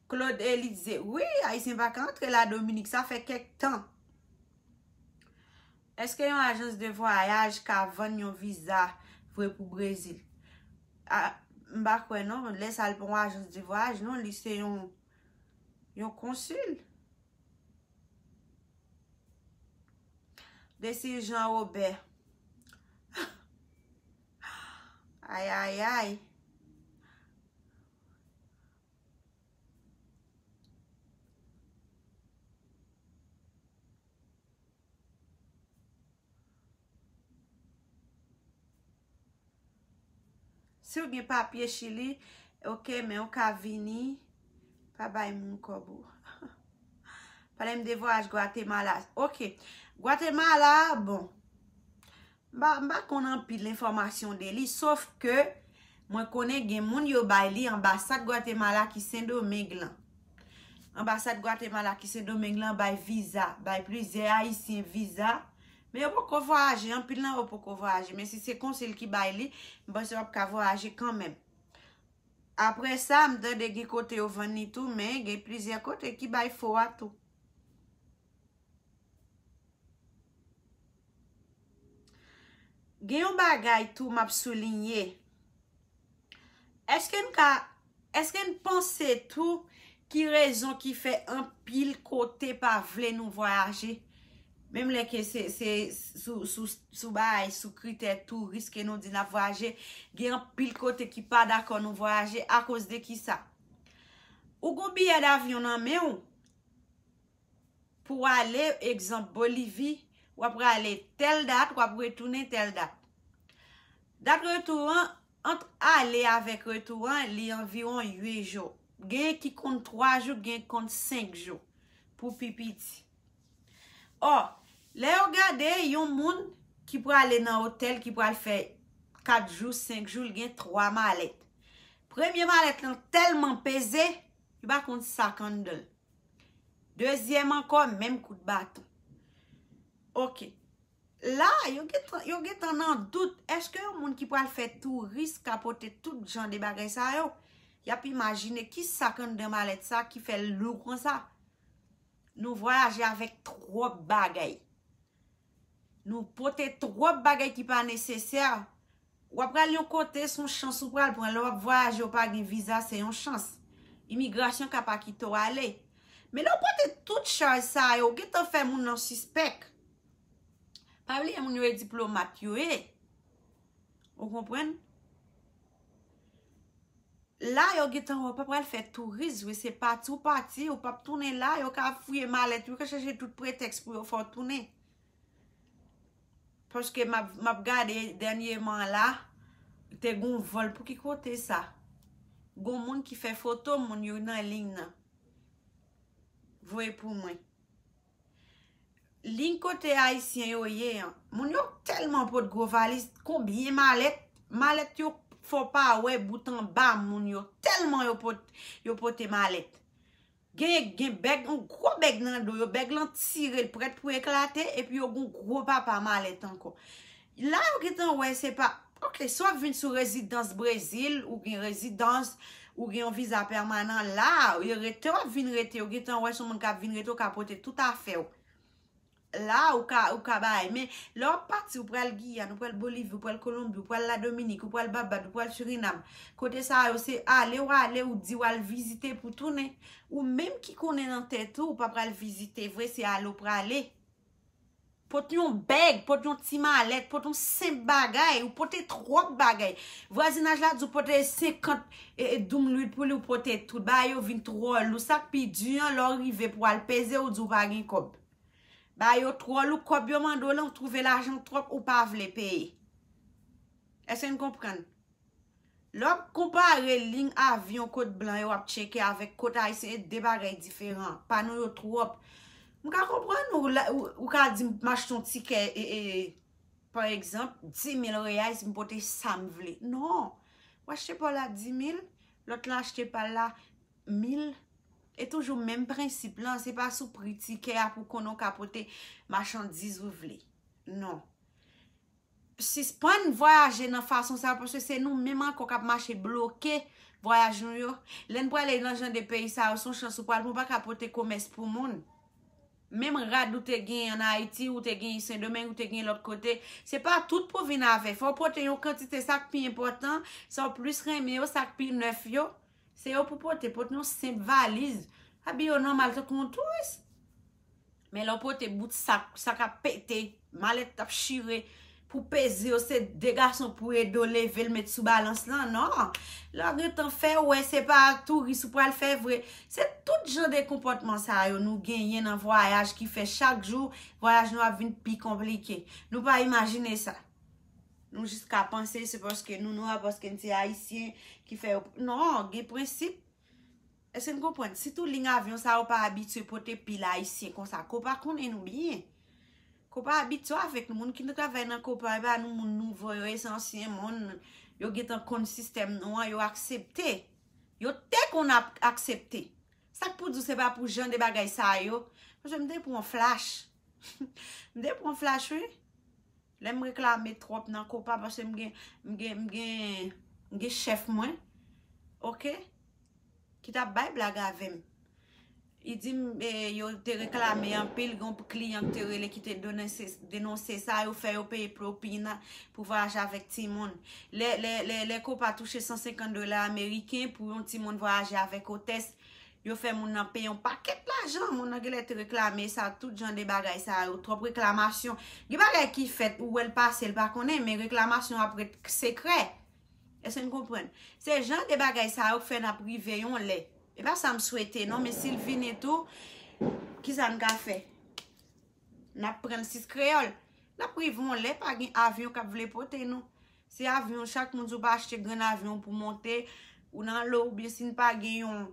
Claude Elise, wi, Ayisyen pa ka antre la Dominik, sa fè kèk tan. Èske yon ajans de vwayaj ka vann yon viza vre pou Brezil? A, m pa kwè non, lè sa l pa yon ajans de vwayaj non, li se yon, yon konsil. Desi Jean Robert. Ay, ay, ay. Si w gen papye Chili, ok, men ou ka vini, pa bay moun kòb ou. Pale m de vwayaj Gwatemala. Ok. Gwatemala, bon. M pa, m pa konn anpil enfòmasyon de li, sof ke mwen konnen gen moun yo bay li anbasad Gwatemala ki Sendomeng lan. Anbasad Gwatemala ki Sendomeng lan bay viza, bay plizyè Ayisyen viza. Men yo poko vwayaje, anpil nan yo poko vwayaje. Men si se konsil ki bay li, m panse w ap ka vwayaje kanmenm. Apre sa, m tande gen kote yo vann li tou, men gen plizyè kote ki bay fo a tou. Gen yon bagay tou m ap soulinye. Èske n ka, èske n panse tou ki rezon ki fè anpil kote pa vle nou vwayaje? Menm lè ke se, se sou, sou, sou bagay, sou kritè touris ke nou di n ap vwayaje, gen anpil kote ki pa dakò nou vwayaje. Akoz de kisa? Ou gon biyè davyon nan men w pou w ale, egzanp, Bolivi, w ap prale tèl dat, w ap retounen tèl dat. Dat retou an, ant ale avèk retou an, li anviwon uit jou. Gen ki konn twa jou, gen konn senk jou pou pi piti. Ò, lè yo gade yon moun ki prale nan otèl, ki pral fè kat jou, senk jou, li gen twa malèt. Premye malèt lan tèlman peze, li pa konn sa k anndan l. Dezyèm ankò, menm kout baton. Ok. La, yo gentan, yo gentan nan dout. Èske yon moun ki pral fè touris ka pote tout jan de bagay sa yo? Y ap imajine ki sa k anndan malèt sa ki fè l lou konsa. Nou vwayaje avèk twòp bagay. Nou pote twòp bagay ki pa nesesè. W ap pral yon kote, se yon chans ou pral pran. Lè w ap vwayaje, ou pa gen viza, se yon chans. Imigrasyon ka pa kite w ale. Men lè w pote tout chaj sa yo, ou gentan fè moun nan sispèk. Pa bliye moun yo e diplomat yo ye. Ou konprann? La, yo gentan wè w pa pral fè touris vre, se pati w pati, ou p ap tounen la, yo ka fouye malèt, yo ka chèche tout pretèks pou yo fè w tounen. Paske m ap, m ap gade dènyèman la, te gon vòl, pou ki kote sa? Gon moun ki fè foto moun yo nan liy nan. Voye pou mwen. Liy kote Ayisyen yo ye an, moun yo tèlman pot gwo valiz, konbyen malèt, malèt yo fè w pa wè bout anba moun yo, tèlman yo pot, yo pote malèt. Gen, gen bèg, yon gwo bèg nan do yo, bèg lan tire, l prèt pou eklate, epi yo gon gwo papa malèt ankò. La, yo gentan wè, se pa, ok, si w ap vin sou rezidans Brezil, ou gen rezidans, ou gen yon viza pèmanan la, yo rete, w ap vin rete, yo gentan wè se yon moun k ap vin rete, ou ka pote tout afè w. La, ou ka, ou ka bay, men lè w ap pati, ou pral Giyàn, ou pral Bolivi, ou pral Kolonbi, ou pral Ladominik, ou pral Babad, ou pral Sirinam, kote sa yo, se ale w ale, ou di w al vizite pou tounen. Ou menm ki konnen nan tèt ou, ou pa pral vizite vre, se ale w prale. Pot yon bèg, pot yon ti malèt, pot yon senp bagay, ou pote twòp bagay. Vwazinaj la di w pote senkant e, e doum lwil pou li, ou pote tout. Bagay yo vin twò lou. Sa k pi di an, lè w rive pou al peze, ou di w pa gen kòb. Bagay yo twò lou, kòb yo mande w lan, ou twouve lajan twòp, ou pa vle peye. Èske n konprann? Lè w ap konpare liy avyon kot blan yo ap tcheke avèk kot ayisyen, e de bagay diferan. Pa nou yo twòp. M ka konprann ou, la, ou, ou ka di m achte yon tikè, e, e, pa egzanp, di mil reyal, si m pote sa m vle. Non. Ou achte pa w la di mil, lòt lan achte pa l la mil. E toujou menm prensip lan, se pa sou pri tikè a pou konnen w ka pote machandiz ou vle. Non. Sispann vwayaje nan fason sa yo, paske se nou menm ankò k ap mache bloke vwayaj nou yo. Lè n prale nan jan de peyi sa yo, se yon chans ou pral pran, ou pa ka pote komès pou moun. Menm rad ou te genyen ann Ayiti, ou te genyen Sendomeng, ou te genyen lòt kote, se pa tout pou vin avè. Fò w pote yon kantite, sa k pi enpòtan, sa w plis renmen yo, sa k pi nèf yo, se yo pou pote. Pote yon senp valiz, abiye w nòmal tankou yon touris. Men lè w pote bout sak, sak ap pete, malèt ap chire, pou peze yo, se de gason pou ede w leve l, met sou balans lan, non. Lè w gentan fè, w wè se pa touris ou pral fè vre. Se tout jan de konpòtman sa yo nou genyen nan vwayaj ki fè chak jou vwayaj nou ap vin pi konplike. Nou pa imajine sa. Nou jis ka panse se paske nou nwa, paske n se ayisyen ki fè yo. Non, gen prensip. Èske n konprann? Sitou liy avyon sa yo pa abitye pote pil ayisyen konsa. Kopa konnen nou byen. Kopa abitye avèk nou. Moun ki travay nan Kopa, e pa nou moun nouvo yo, e se ansyen moun. Yo gentan konn sistèm nou an, yo aksepte. Yo te konn ap aksepte. Sa k pou di w se pa pou jan de bagay sa yo? Paske m te pran flash. M te pran flash, wi. Lè m reklame twòp nan Kopa, paske m gen, m gen, m gen, m gen chèf mwen, oke, ki t ap bay blag avè m. Li di m, e, yo te reklame anpil, gen yon kliyan ki te rele, ki te denonse, denonse sa, yo fè yo peye pwopina pou vwayaje avèk timoun. Lè, lè, lè, lè Kopa touche san senkant dola ameriken pou yon timoun vwayaje avèk otès, yo fè moun nan peye yon pakèt lajan. Moun nan genlè te reklame sa, tout jan de bagay sa yo, twòp reklamasyon. Gen bagay ki fèt, ou wè l pase, l pa konnen, men reklamasyon ap ret sekrè. Èske n konprann? Se jan de bagay sa yo k fè n ap rive yon lè. E pa sa m swete, non, men si l vini tou, kisa n ka fè? N ap pran l sis kreyòl. N ap rive yon lè, pa gen avyon k ap vle pote nou. Se avyon, chak moun, si w pa achte grenn avyon pou monte, ou nan lo, oubyen si n pa gen yon,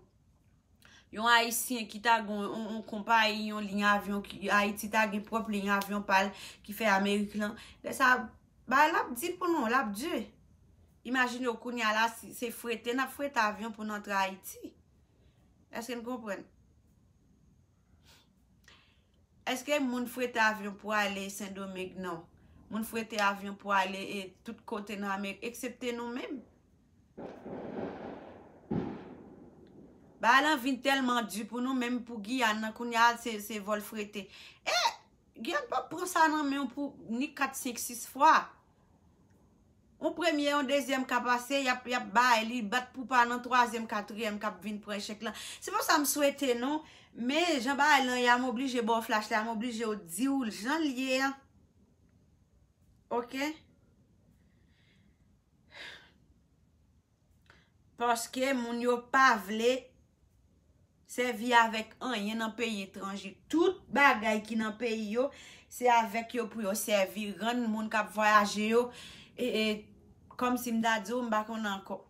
yon ayisyen ki ta gen yon, yon, yon konpayi, yon liy avyon, ki, Ayiti ta gen pwòp liy avyon pa l ki fè Amerik lan. Lè sa, bagay la ap di pou nou, l ap di. Imajine w kounye a la, si se frete, n ap frete avyon pou n antre Ayiti. Èske n konprann? Èske moun frete avyon pou ale Sendomeng? Non. Moun frete avyon pou ale, e, tout kote nan Amerik, eksepte nou menm. Bagay lan vin tèlman di pou nou menm, pou Giyàn nan, kounye a se, se vòl frete. E Giyàn p ap pran sa nan men w pou ni kat, senk, sis fwa. Yon premye, yon dezyèm ka pase, y ap, y ap bay, li bat pou pa nan twazyèm, katriyèm k ap vin pran chèk lan. Se pou sa m swete nou, men jan bagay lan ye a, m oblije ba w flash la, m oblije w di w jan l ye a. Oke? Paske moun yo pa vle sèvi avèk anyen nan peyi etranje. Tout bagay ki nan peyi yo, se avèk yo pou yo sèvi, rann moun k ap vwayaje yo, e, e, kòmsi m ta di w, m pa konnen ankò.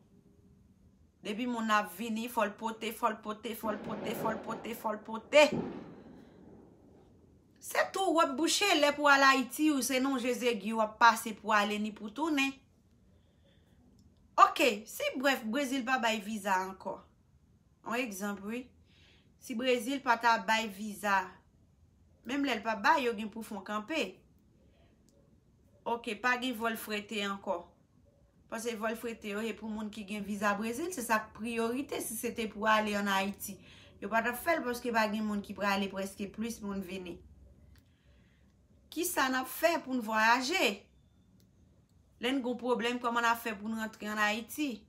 Depi moun ap vini, fò l pote, fò l pote, fò l pote, fò l pote, fò l pote. Se tou w ap bouche lè pou al Ayiti, ou se nan Jezegi w ap pase pou ale ni pou tounen. Oke, si brèf, Brezil pa bay viza ankò. Yon egzanp, wi. Si Brezil pa ta bay viza, menm lè l pa bay, yo gen pou fè w kanpe. Oke, pa gen vòl frete ankò. Paske vòl frete yo, se pou moun ki gen viza Brezil, se sa k priyorite si se te pou ale ann Ayiti. Yo pa t ap fè l paske pa gen moun ki prale, prèske plis moun vini. Kisa n ap fè pou n vwayaje? Lè n gon pwoblèm, kòman n ap fè pou n rantre ann Ayiti?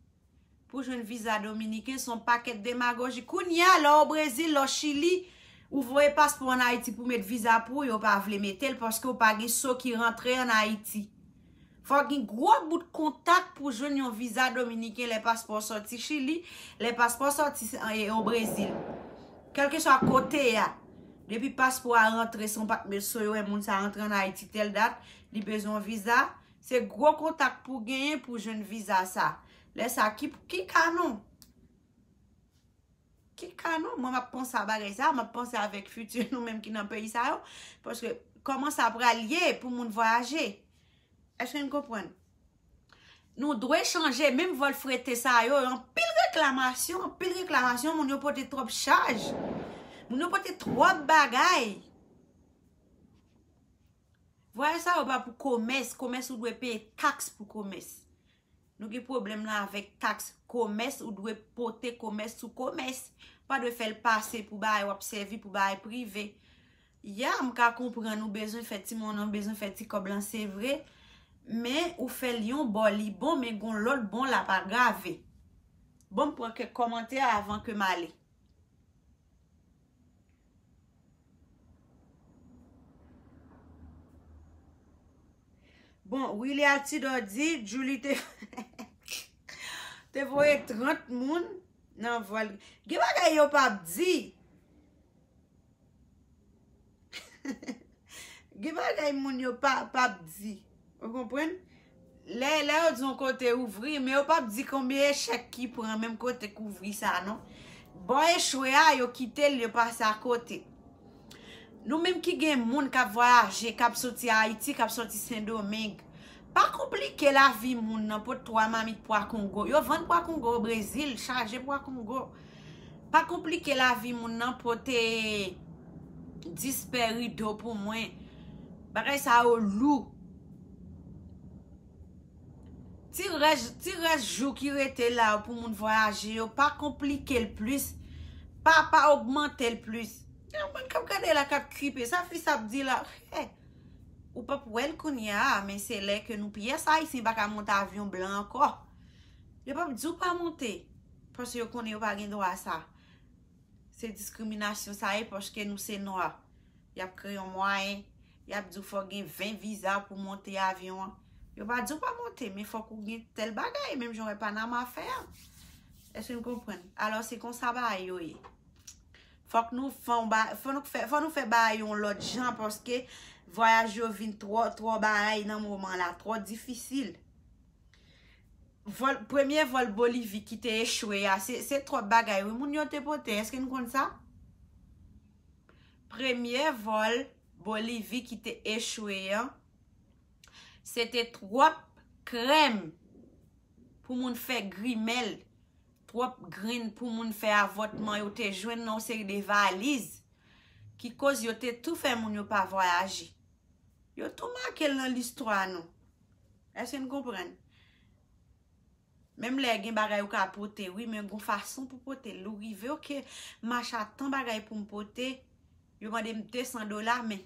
Pou jwenn viza dominiken, se yon pakèt demagoji. Kounye a, lè w Brezil, lè w Chili, ou voye paspò ann Ayiti pou met viza pou ou, yo pa vle mete l paske w pa gen so ki rantre ann Ayiti. Fò w gen gwo bout kontak pou jwenn yon viza dominiken lè paspò w sòti Chili, lè paspò w sòti, e, o Brezil. Kèlkeswa kote a, depi paspò a rantre, se yon pa, so yo wè moun sa rantre ann Ayiti tèl dat, li bezwen yon viza, se gwo kontak pou genyen pou jwenn viza sa. Lè sa, ki, ki ka nou? Ki ka nou? Mwen, m ap panse a bagay sa, m ap panse avèk fiti nou menm ki nan peyi sa yo. Paske kòman sa pral ye pou moun vwayaje? Èske n konprann? Nou dwe chanje menm vòl frete sa yo. Anpil reklamasyon, anpil reklamasyon. Moun yo pote twòp chaj. Moun yo pote twòp bagay. Vwayaje sa yo pa pou komès. Komès ou dwe peye taks pou komès. Nou gen pwoblèm la avèk taks komès, ou dwe pote komès sou komès. Pa dwe fè l pase pou bagay w ap sèvi, pou bagay prive. Ya, m ka konprann ou bezwen fè ti monnen, ou bezwen fè ti kòb lan, se vre. Men ou fè l yon bò, li bon, men gon lòt bò l ap agrave. Bon, m pran kèk kòmantè avan ke m ale. Bon, Willy Altidor di, Julie te, te voye trant moun nan vòl. Gen bagay yo p ap di. Gen bagay moun yo pa, p ap di. Ou konprann? Lè, lè yo di yon kote ouvri, men yo p ap di konbyen echèk ki pran menm kote k ouvri sa, non. Bò echwe a, yo kite l, yo pase akote. Nou menm ki gen moun k ap vwayaje, k ap soti Ayiti, k ap soti Sendomeng, pa konplike lavi moun nan, pot twa mamit pwa Kongo. Yo vann pwa Kongo o Brezil, chaje pwa Kongo. Pa konplike lavi moun nan, pote dis pè rido pou mwen. Bagay sa yo lou. Ti rès, ti rès jou ki rete la pou moun vwayaje yo, pa konplike l plis, pa, pa ogmante l plis. Gen moun k ap gade la k ap kripe, sa fi sa ap di la, hey, ou p ap wè l kounye a, men se lè ke nou pyès ayisyen pa ka monte avyon blan ankò. Yo p ap di w pa monte, paske yo konnen yo pa gen dwa sa. Se diskriminasyon sa ye, paske nou se nwa. Y ap kreye yon mwayen, y ap di w fò gen ven viza pou monte avyon an. Yo pa di w pa monte, men fòk ou gen tèl bagay, menm jan w wè Panama fè a. Èske n konprann? Alò, se konsa bagay yo ye. Fòk nou fè yon ba-, fò nou fè, fò nou fè bagay yon lòt jan, paske vwayaj yo vin twò, twò bagay nan moman la, twò difisil. Vòl, premye vòl Bolivi ki te echwe a, se, se twòp bagay, wi, moun yo te pote. Èske n konn sa? Premye vòl Bolivi ki te echwe an, se te twòp krèm pou moun fè grimèl, twòp grenn pou moun fè avòtman, yo te jwenn nan yon seri de valiz, ki koz yo te tou fè moun yo pa vwayaje. Yo tou make l nan listwa nou. Èske n konprann? Menm lè gen bagay ou ka pote, wi, men gon fason pou pote l. Ou rive, oke, m mache a tan bagay pou m pote, yo mande m de san dola, men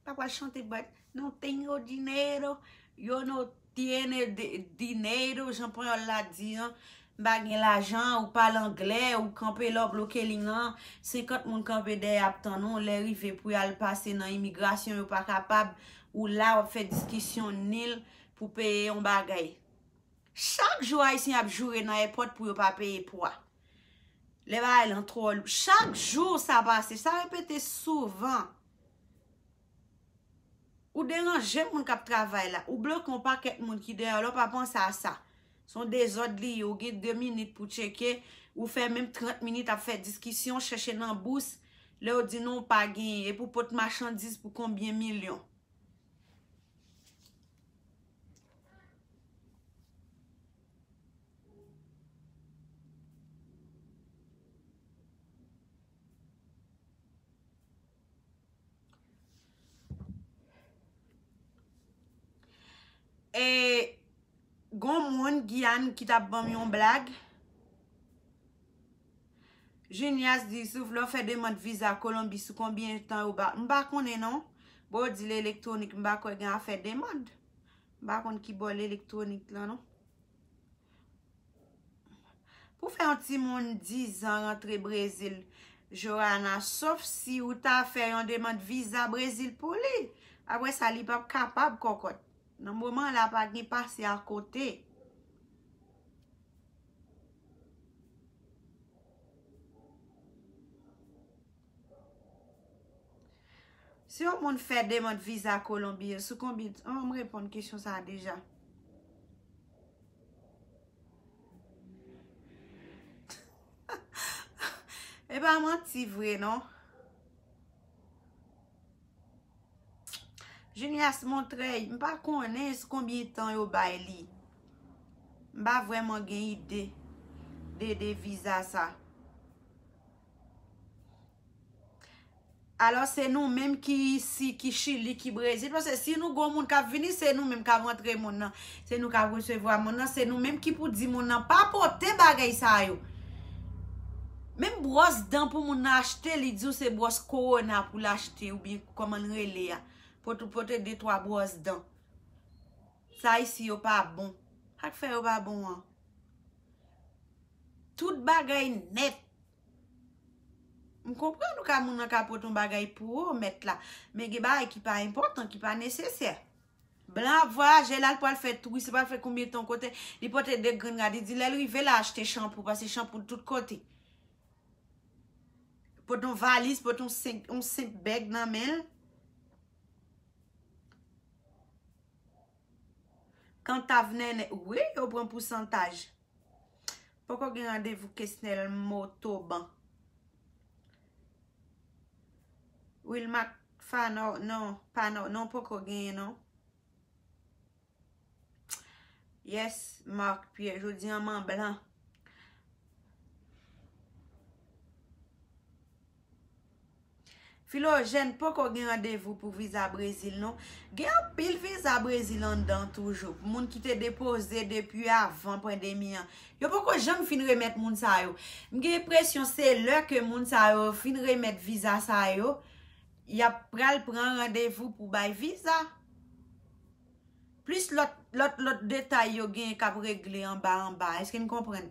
pa pral chante bwèt. No tengo dinero, yo no tiene de, dinero, jan panyòl la di an. M pa gen lajan, ou pale anglè, ou kanpe la, w bloke liy lan, senkant moun kanpe dèyè ap tann ou, lè rive pou y al pase nan imigrasyon, yo pa kapab, ou la, w ap fè diskisyon nil pou peye yon bagay. Chak jou, Ayisyen ap joure nan èpòt pou yo pa peye pwa. Lè bagay lan twò lou. Chak jou sa pase, sa repete souvan. Ou deranje moun k ap travay la. Ou bloke yon pakèt moun ki dèyè w la, w pa panse a sa. Se yon dezòd li ye. Ou gen de minit pou tcheke. Ou fè menm trant minit ap fè diskisyon, chèche nan bous. Lè yo di non, w pa genyen. Epi w pot machandiz pou konbyen milyon? E gon moun Giyàn ki t ap ban m yon blag. Junias di, si w vle w fè demann viza Kolonbi, sou konbyen tan yo ba? M pa konnen non. Bon, yo di l elektwonik, m pa kwè gen afè demann. M pa konn ki bò l elektwonik lan non. Pou fè yon timoun diz an rantre Brezil, Joana, sof si ou ta fè yon demann viza Brezil pou li. Apre sa, li p ap kapab kòkòt. Nan moman la, pa gen pase akote. Si yon moun fè demann viza Kolonbi, sou konbyen, an, m reponn kesyon sa a deja. E pa manti vre, non. Junias Montrey, m pa konnen sou konbyen tan yo bay li. M pa vrèman gen ide de, de viza sa. Alò, se nou menm ki isi, ki Chili, ki Brezil. Paske si nou gon moun k ap vini, se nou menm k ap rantre moun nan. Se nou k ap resevwa moun nan. Se nou menm ki pou di moun nan pa pote bagay sa yo. Menm bwòs dan pou moun nan achte, li di w se bwòs kowona pou l achte oubyen kòman l rele a. Pote, pote de twa bwòs dan. Sa isi yo pa bon. Sa k fè yo pa bon an? Tout bagay nèt. M konprann ou ka moun nan ka pote yon bagay pou ou, mèt la. Men gen bagay ki pa enpòtan, ki pa nesesè. Blan ap vwayaje, l al pral fè touris, li pral fè konbyen tan kote, li pote de grenn rad, li di lè l rive la achte chanpou, paske chanpou tout kote. Pote yon valiz, pote yon senp, yon senp bèg nan men l. Kantav Nènè, wi, yo pran pousantaj. Poko gen randevou Kesnel Motoban. Wilmac Fanò, non, Panò, non, poko genyen, non. Yes, Marc Pierre, jodi an man blan. Filojèn poko gen randevou pou viza Brezil, non. Gen anpil viza Brezil anndan toujou. Moun ki te depoze depi avan pandemi an. Yo poko janm fin remèt moun sa yo. M gen enpresyon se lè ke moun sa yo fin remèt viza sa yo, y ap pral pran randevou pou bay viza. Plis lòt, lòt, lòt detay yo gen k ap regle anba, anba. Èske n konprann?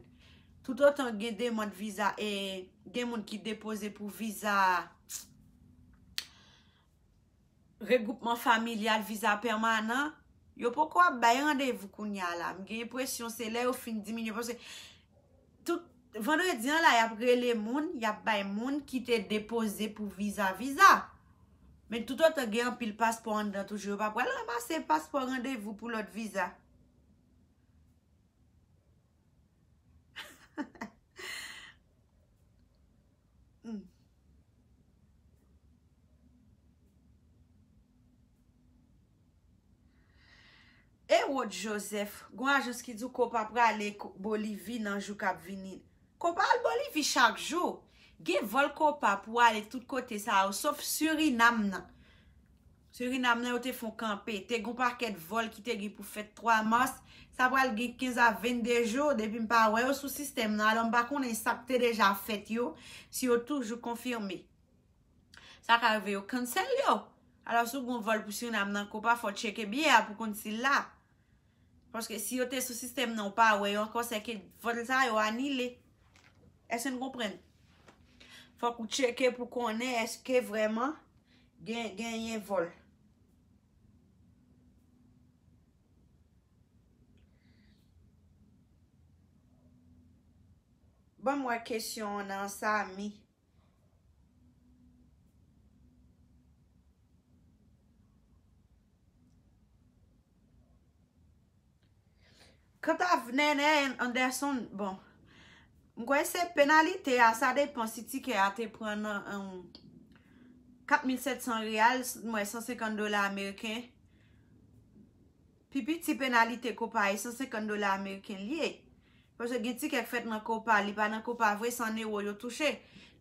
Toutotan gen demann viza, e gen moun ki depoze pou viza regwoupman familyal, viza pèmanan, yo poko ap bay randevou kounye a la. M gen enpresyon se lè yo fin diminye, paske tout vandredi an la, y ap rele moun, y ap bay moun ki te depoze pou viza, viza. Men toutotan gen anpil paspò anndan toujou, yo pa pral ranmase paspò randevou pou lòt viza. Hmm. Erod Joseph, gon ajans ki di w Kopa prale Ko-, Bolivi nan jou k ap vini. Kopa al Bolivi chak jou. Gen vòl Kopa pou ale tout kote sa yo, sof Surinam nan. Surinam nan yo te fè yon kanpe. Te gon pakèt vòl ki te gen pou fèt twa mas. Sa pral gen kenz a vennde jou depi m pa wè yo sou sistèm nan. Alò m pa konnen sa k te deja fèt yo, si yo toujou konfime. Sa ka rive yo cancel yo. Alò si w gon vòl pou Surinam nan Kopa, fò w tcheke biyè a pou konn si l la. Paske si yo te sou sistèm nan, ou pa wè yo ankò, sèke vòl sa yo anile. Èske n konprann? Fòk ou tcheke pou konnen èske vrèman gen, genyen vòl. Ban m wè kesyon an nan Sami. Kanta Nènè Anderson, bon, m kwè se penalite a, sa depan si tikè a te pran nan, um, kat mil sèt san reyal, m wè san senkant dola ameriken. Pi piti penalite Kopa e san senkant dola ameriken li ye. Paske gen tikè k fèt nan Kopa, li pa nan Kopa vre, se an ewo yo touche.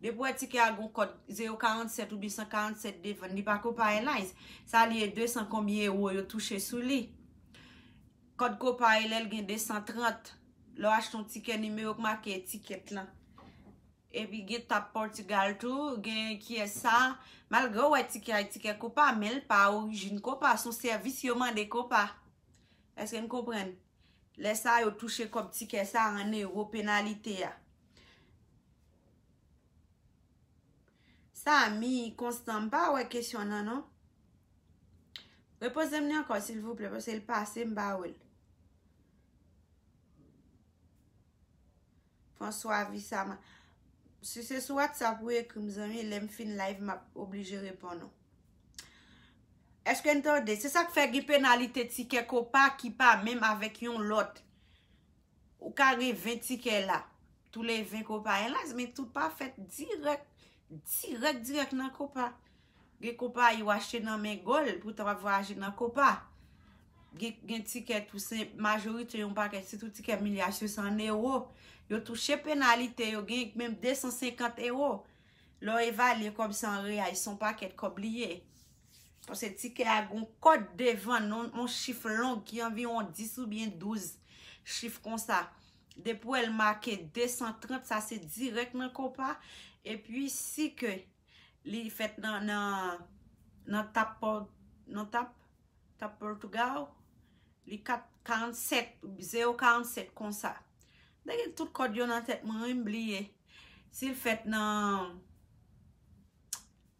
Depi w wè tikè a gon kòd zewo karannsèt oubyen san karannsèt devan, li pa Kopa Airlines. Sa li ye de san konbyen ewo yo touche sou li. Kòd Kopa e lè l gen de san trant. Lè w achte yon tikè nimewo k make etikèt lan. Epi gen tap Portugal tou, gen kiyès sa. Malgre w wè tikè a, tikè Kopa, men l pa orijin Kopa, se yon sèvis yo mande Kopa. Èske n konprann? Lè sa yo touche kòb tikè sa an ewo penalite a. Sami Konstan, m pa wè kesyon nan non. Repoze m li ankò silvouplè, paske l pase m pa wè l. François Visama. Si se sou WhatsApp ou ekri m zanmi, lè m fin live m ap oblije reponn ou. Èske n tande? Se sa k fè gen penalite tikè Kopa ki pa menm avèk yon lòt. Ou ka gen ven tikè la. Tou le ven Kopa Airlines, men tout pa fèt dirèk, dirèk, dirèk nan Kopa. Gen konpayi w achte nan men Gol, poutan w ap vwayaje nan Kopa. Gen, gen tikè tou, se majorite yon pakèt, sitou tikè milyasyon, se an ewo. Yo touche penalite, yo gen menm de san senkant ewo. Lè w evalye kòb sa an reyal, se yon pakèt kòb li ye. Paske tikè a gon kòd devan, non, yon chif long ki anviwon dis oubyen douz chif konsa. Depi w wè l make de san trant, sa se dirèk nan Kopa. Epi si ke li fèt nan, nan, nan tap Pò-, nan tap, tap Portugal, li kat karannsèt, zewo karannsèt konsa. M te gen tout kòd yo nan tèt mwen, wi, m bliye. Si l fèt nan,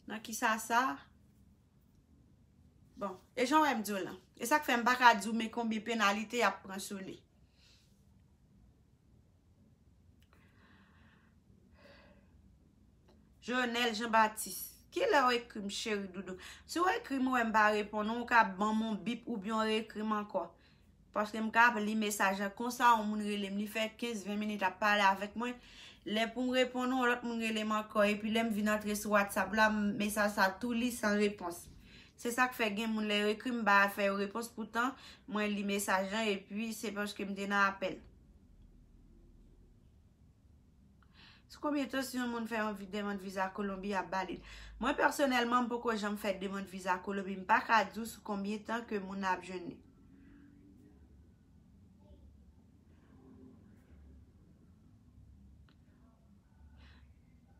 nan kisa sa? Bon, e jan w wè m di w lan. E sa k fè m pa ka di w men konbyen penalite y ap pran sou li. Jonel Jean Baptiste. Kilè w ekri m, cheri doudou? Si w ekri m, ou wè m pa reponn ou, ou ka ban m yon bip oubyen w ekri m ankò. Paske m ka ap li mesaj la konsa, yon moun rele m, li fè kenz, ven minit ap pale avèk mwen. Lè pou m reponn, yon lòt moun rele m ankò. Epi lè m vin antre sou WhatsApp la, m- mesaj sa tou li san repons. Se sa k fè gen moun lè yo ekri m, m pa fè yo repons, poutan mwen li mesaj lan, epi se paske m te nan apèl. Sou konbyen tan si yon moun fè yon vi- demann viza Kolonbi ap ba li? Mwen pèsonèlman, m poko janm fè demann viza Kolonbi. M pa ka di w sou konbyen tan ke moun nan ap jwenn li.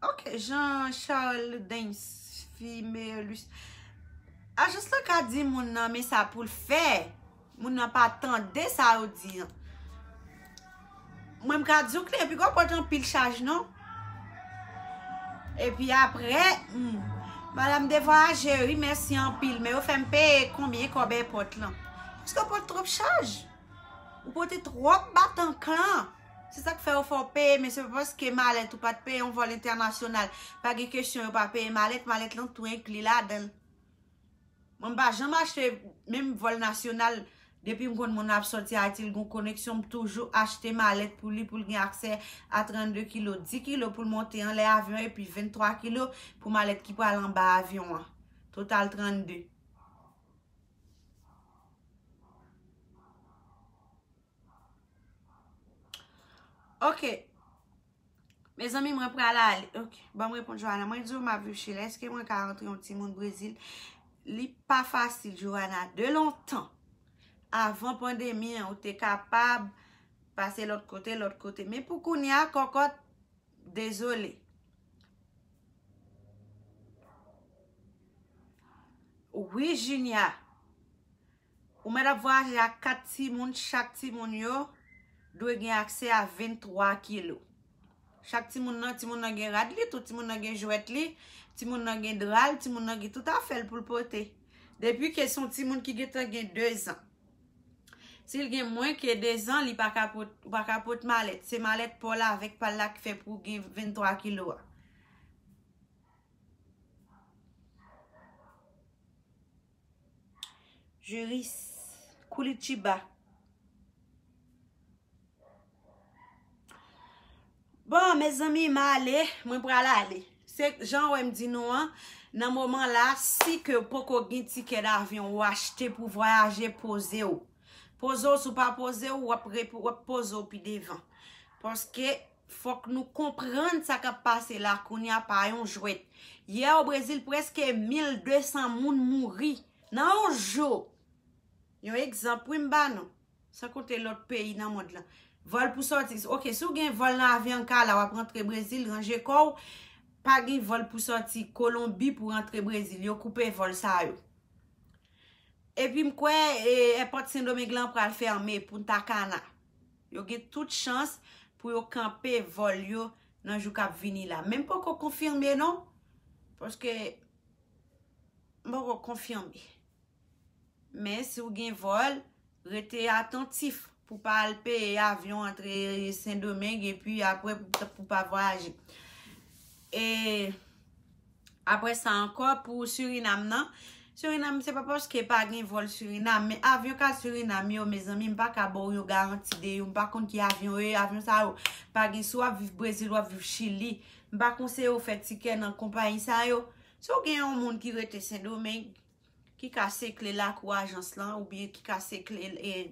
Ok, Jean Charles Dens, Fimelus. Ajans lan ka di moun nan men sa pou l fè. Moun nan pa tande sa yo di an. Mwen m ka di w klè, pi gwo pòt anpil chaj non. Epi apre, hmm, madanm de vwayaje, wi, mèsi anpil. Men yo fè m peye konbyen kòb èpòt lan? Paske pòt twòp chaj. Ou pote twòp batan kan. Se sa k fè yo fè w peye, men se pa paske malèt ou pa t peye yon vòl entènasyonal. Pa gen kesyon yo pa peye malèt, malèt lan tou enkli ladan l. Mwen m pa janm achte menm vòl nasyonal. Depi m konn moun ap sòti Ayiti, l gon koneksyon, m toujou achte malèt pou li, pou l gen aksè a trannde kilo, dis kilo pou l monte anlè avyon, epi venntwa kilo pou malèt ki pral anba avyon an. Total trannde. Ok. Mezanmi, mwen pral ale. Ok. Ban m reponn Joana. Mwen di w m ap viv Chili. Èske mwen ka rantre yon timoun Brezil? Li pa fasil, Joana. De lontan, avan pandemi an, ou te kapab pase lòt kote, lòt kote. Men pou kounye a, kòkòt, dezole. Wi, Junia. Ou mèt ap vwayaje ak kat timoun, chak timoun yo dwe gen aksè a venntwa kilo. Chak timoun nan, timoun nan gen rad li tou, timoun nan gen jwèt li, timoun nan gen dra l, timoun nan gen tout afè l pou l pote. Depi ke se yon timoun ki gentan gen dezan. Si l gen mwen ke dezan, li pa ka pot, ou pa ka pot malèt. Se malèt pa w la avèk pa l la ki fè pou w gen venntwa kilo a. Juris, Koulitiba. Bon, mezanmi, m ale, mwen pral ale. Se jan w wè m di nou an, nan moman la, si ke w poko gen tikè davyon ou achte pou vwayaje, poze w. Poze w, si w pa poze w, w ap repo- w ap poze w pi devan. Paske fòk nou konprann sa k ap pase la kounye a pa yon jwèt. Yè o Brezil, prèske mil de san moun mouri nan yon jou. Yon egzanp, wi, m ba nou. San konte lòt peyi nan mond lan. Vòl pou sòti. Ok, si w gen vòl nan Avianca la, w ap rantre Brezil, ranje kò w. Pa gen vòl pou sòti Kolonbi pou rantre Brezil. Yo koupe vòl sa yo. Epi m kwè, e, èpòt Sendomeng lan pral fèmen, Punta Cana. Yo gen tout chans pou yo kanpe vòl yo nan jou k ap vini la. Men m poko konfime non. Paske m poko konfime. Men si w gen vòl, rete atantif pou pa al peye avyon antre Sendomeng epi apre pou, pou pa vwayaje. E apre sa ankò, pou Surinam nan, Surinam, se pa paske pa gen vòl Surinam, men avyon k al Surinam yo, mezanmi, m pa ka ba w yon garanti de yo, m pa konn ki avyon yo ye, avyon sa yo pa gen, si w ap viv Brezil, w ap viv Chili, m pa konseye w fè tikè nan konpayi sa yo. Si w gen yon moun ki rete Sendomeng, ki ka sekle lakou ajans lan, oubyen ki ka sekle, e,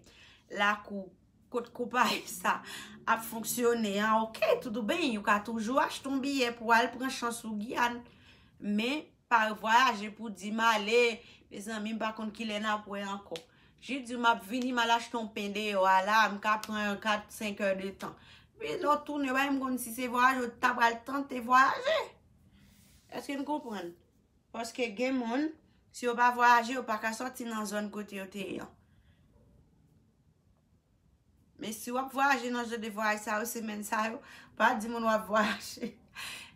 lakou kot konpayi sa ap fonksyone an, ok, tout ou ben, ou ka toujou achte yon biyè pou al pran chans ou Giyàn. Men, pa vwayaje pou di m ale, mezanmi, m pa konn kilè n ap wè ankò. Jis di m ap vini, m al achte yon pen deyò a la, m ka pran kat, senk è de tan. Men lè w tounen, w pa menm konn si se vwayaje ou ta pral tante vwayaje. Èske n konprann? Paske gen moun, si yo pa vwayaje, yo pa ka sòti nan zòn kote yo te ye an. Men si w ap vwayaje nan jan de vwayaj sa yo, semèn sa yo, pa di moun w ap vwayaje.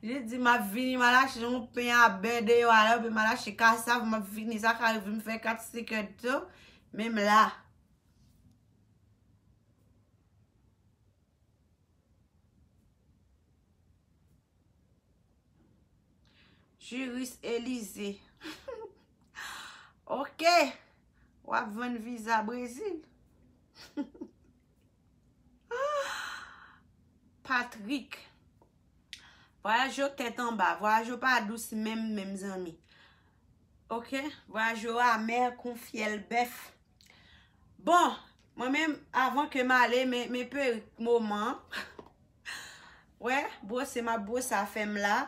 Jis di m ap vini, m al achte yon pen a bè deyò a la, oubyen m al achte kasav, m ap vini, sa ka rive m fè kat, senk è de tan, menm la. Juris Elize. Ok. W ap vann viza Brezil. Patrick. Vwayaj yo tèt anba. Vwayaj yo pa dous menm, menm zanmi. Ok? Vwayaj yo amè kon fyèl bèf. Bon, mwen menm, avan ke m ale, men, men perik moman an. Wè, bwose m ap bwose afè m la.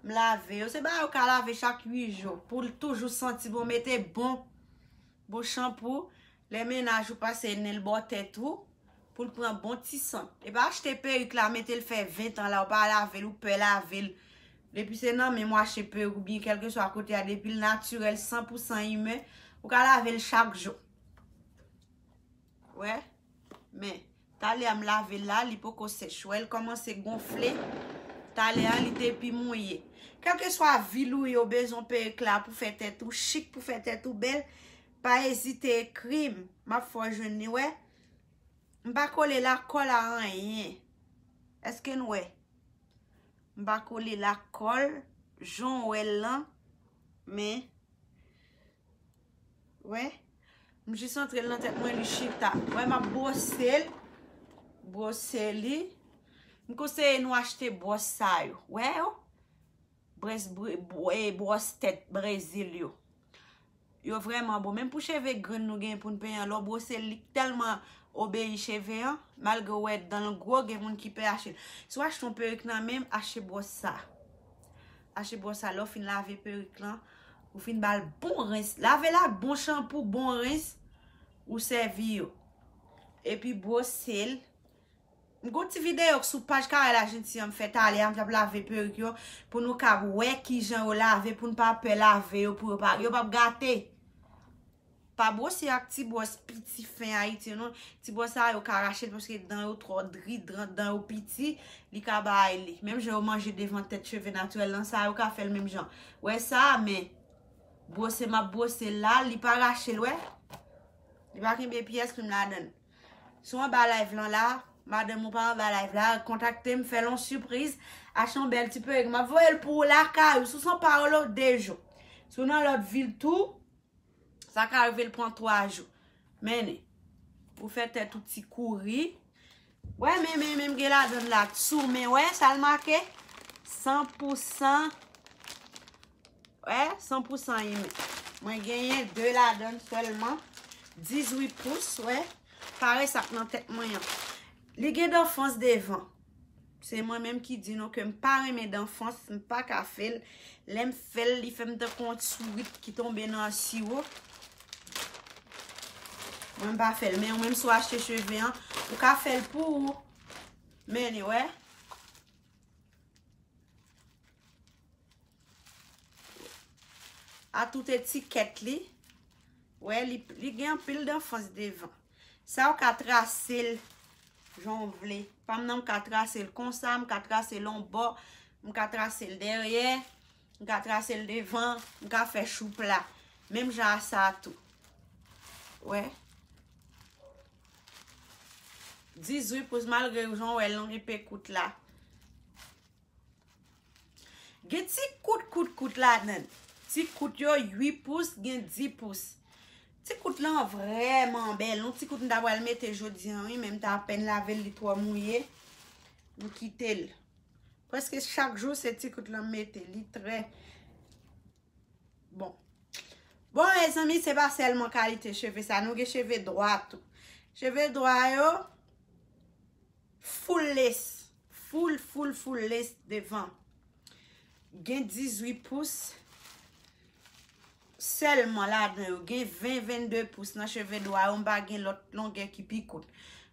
M lave yo. Se bagay ou ka lave chak uit jou. Pou l toujou santi bon, mete bon, bon chanpou. Lè mennaj ou pase nen l bò tèt ou, pou l pran bon ti sant. E pa achte perik la, mete l fè ven tan la, ou pa lave l, ou pè lave l. Depi se nan menm w achte perik oubyen kèlkeswa kote a, depi l natirèl, san pou san imen, ou ka lave l chak jou. Wè, men, talè a m lave l la, li poko sèch. Wè, l kòmanse gonfle. Talè a, li te pi mouye. Kèlkeswa vil ou ye, ou bezwen perik la pou fè tèt ou chik, pou fè tèt ou bèl, pa ezite ekri m. M ap fè w jwenn li, wè. M pa kole lakòl a anyen. Èske n wè? M pa kole lakòl, jan w wè l lan, men, wè, m jis antre l nan tèt mwen, li chita. Wè, m ap bwose l, bwose li. M konseye nou achte bwòs sa yo. Wè yo? Brès bre-, bw-, e, bwòs tèt Brezil yo. Yo vrèman bon. Menm pou cheve grenn nou gen pou n penyen an, lè w bwose l, li tèlman obeyi cheve an, malgre w wè dan l gwo, gen moun ki pè achte l. Si w achte yon perik nan men m, achte bwòs sa. Achte bwòs sa, lè w fin lave perik lan, ou fin ba l bon rens. Lave l ak bon chanpou, bon rens, ou sèvi yo. Epi bwose l. M gon ti videyo k sou paj Carel Argentine an m fè talè a, m t ap lave perik yo, pou nou kab wè kijan yo lave, pou n pa pè lave yo, pou yo pa, yo p ap gate. Pa bwose ak ti bwòs piti fen Ayiti yo non. Ti bwòs sa yo ka rache l paske dan yo twò dri, dan, dan yo piti, li ka bay li. Menm jan yo manje devan tèt cheve natirèl lan, sa yo ka fè l menm jan. Wè sa, men bwose m ap bwose l la, li pa rache l, wè. Li pa kenbe pyès menm ladan l. Si w anba live lan la, madanm ou pa anba live la, kontakte m, fè l yon sipriz, achte yon bèl ti perik. M ap voye l pou ou lakay ou, sou São Paulo, de jou. Si w nan lòt vil tou, sa ka rive l pran twa jou. Mennen. Ou fè tèt ou ti kouri. Wè, men, men, men, m gen ladan l la tou, men wè, sa l make? San pou san. Wè, san pou san imen. Mwen genyen de ladan l sèlman. Dizuit pous, wè. Pare sa k nan tèt mwen an. Li gen danfans devan. Se mwen menm ki di nou ke m pa renmen danfans, m pa ka fè l. Lè m fè l, li fè m tankou yon sourit ki tonbe nan siwo. Mwen m pa fè l, men ou menm si w achte cheve an, ou ka fè l pou ou. Men li, wè. A tout etikèt li. Wè, li, li gen anpil danfans devan. Sa ou ka trase l jan w vle. Pa m nan, m ka trase l konsa, m ka trase l yon bò, m ka trase l dèyè, m ka trase l devan, m ka fè choupla. Menm jan a sa tou. Wè. Dizuit pous, malgre jan w wè l, li pe kout la. Gen ti kout, kout, kout ladan l. Ti kout yo, uit pous, gen dis pous. Ti kout lan vrèman bèl. Yon ti kout m ta pral mete jodi a, wi, men m ta apèn lave l, li twò mouye. M kite l. Prèske chak jou, se ti kout lan m mete. Li trè bon. Bon, mezanmi, se pa sèlman kalite cheve sa. Nou gen cheve dwa tou. Cheve dwa yo, full lace. Full, full, full lace devan. Gen dizuit pous sèlman ladan yo. Gen ven, vennde pous nan cheve dwa yo. M pa gen lòt longè ki pi kout.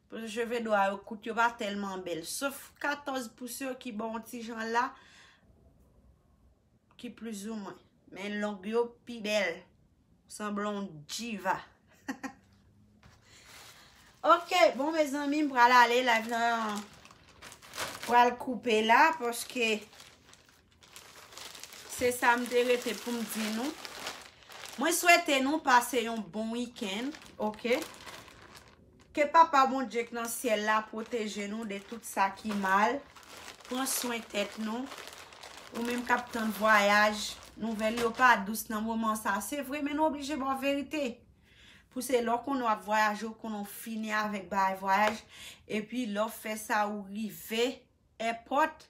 Paske cheve dwa yo kout, yo pa tèlman bèl. Sof katòz pous yo ki ba w yon ti jan la, ki plizoumwen. Men long yo pi bèl. Sanble yon diva. Ok, bon, mezanmi, m pral ale, live lan pral koupe la, paske se sa m te rete pou m di nou. Mwen swete nou pase yon bon wikenn, ok? Ke Papa Bondye k nan syèl la pwoteje nou de tout sa ki mal. Pran swen tèt nou. Ou menm k ap tann vwayaj, nouvèl yo pa dous nan moman sa. Se vre, men nou oblije ba w verite. Pou se lè w konnen w ap vwayaje, ou konnen w fini avèk bagay vwayaj, epi lè w fè sa, ou rive èpòt,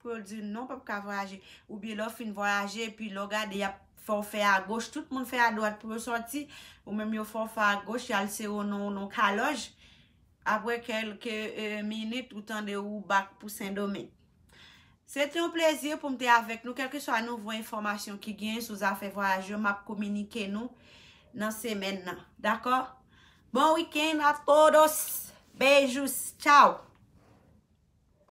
pou yo di non, w p ap ka vwayaje. Oubyen lè w fin vwayaje, epi lè w gade, y ap fè w fè agoch, tout moun fè adwat pou yo sòti, ou menm yo fè w fè agoch, y al sere w nan nan kalòj. Apre kèlke e, minit, ou tande ou bak pou Sendomeng. Se te yon plezi pou m te avèk nou, kèlkeswa nouvo enfòmasyon ki gen sou zafè vwayaj yo, m ap kominike nou nan semèn nan. Dakò? Bon week-end à todos. Beijos. Tchao.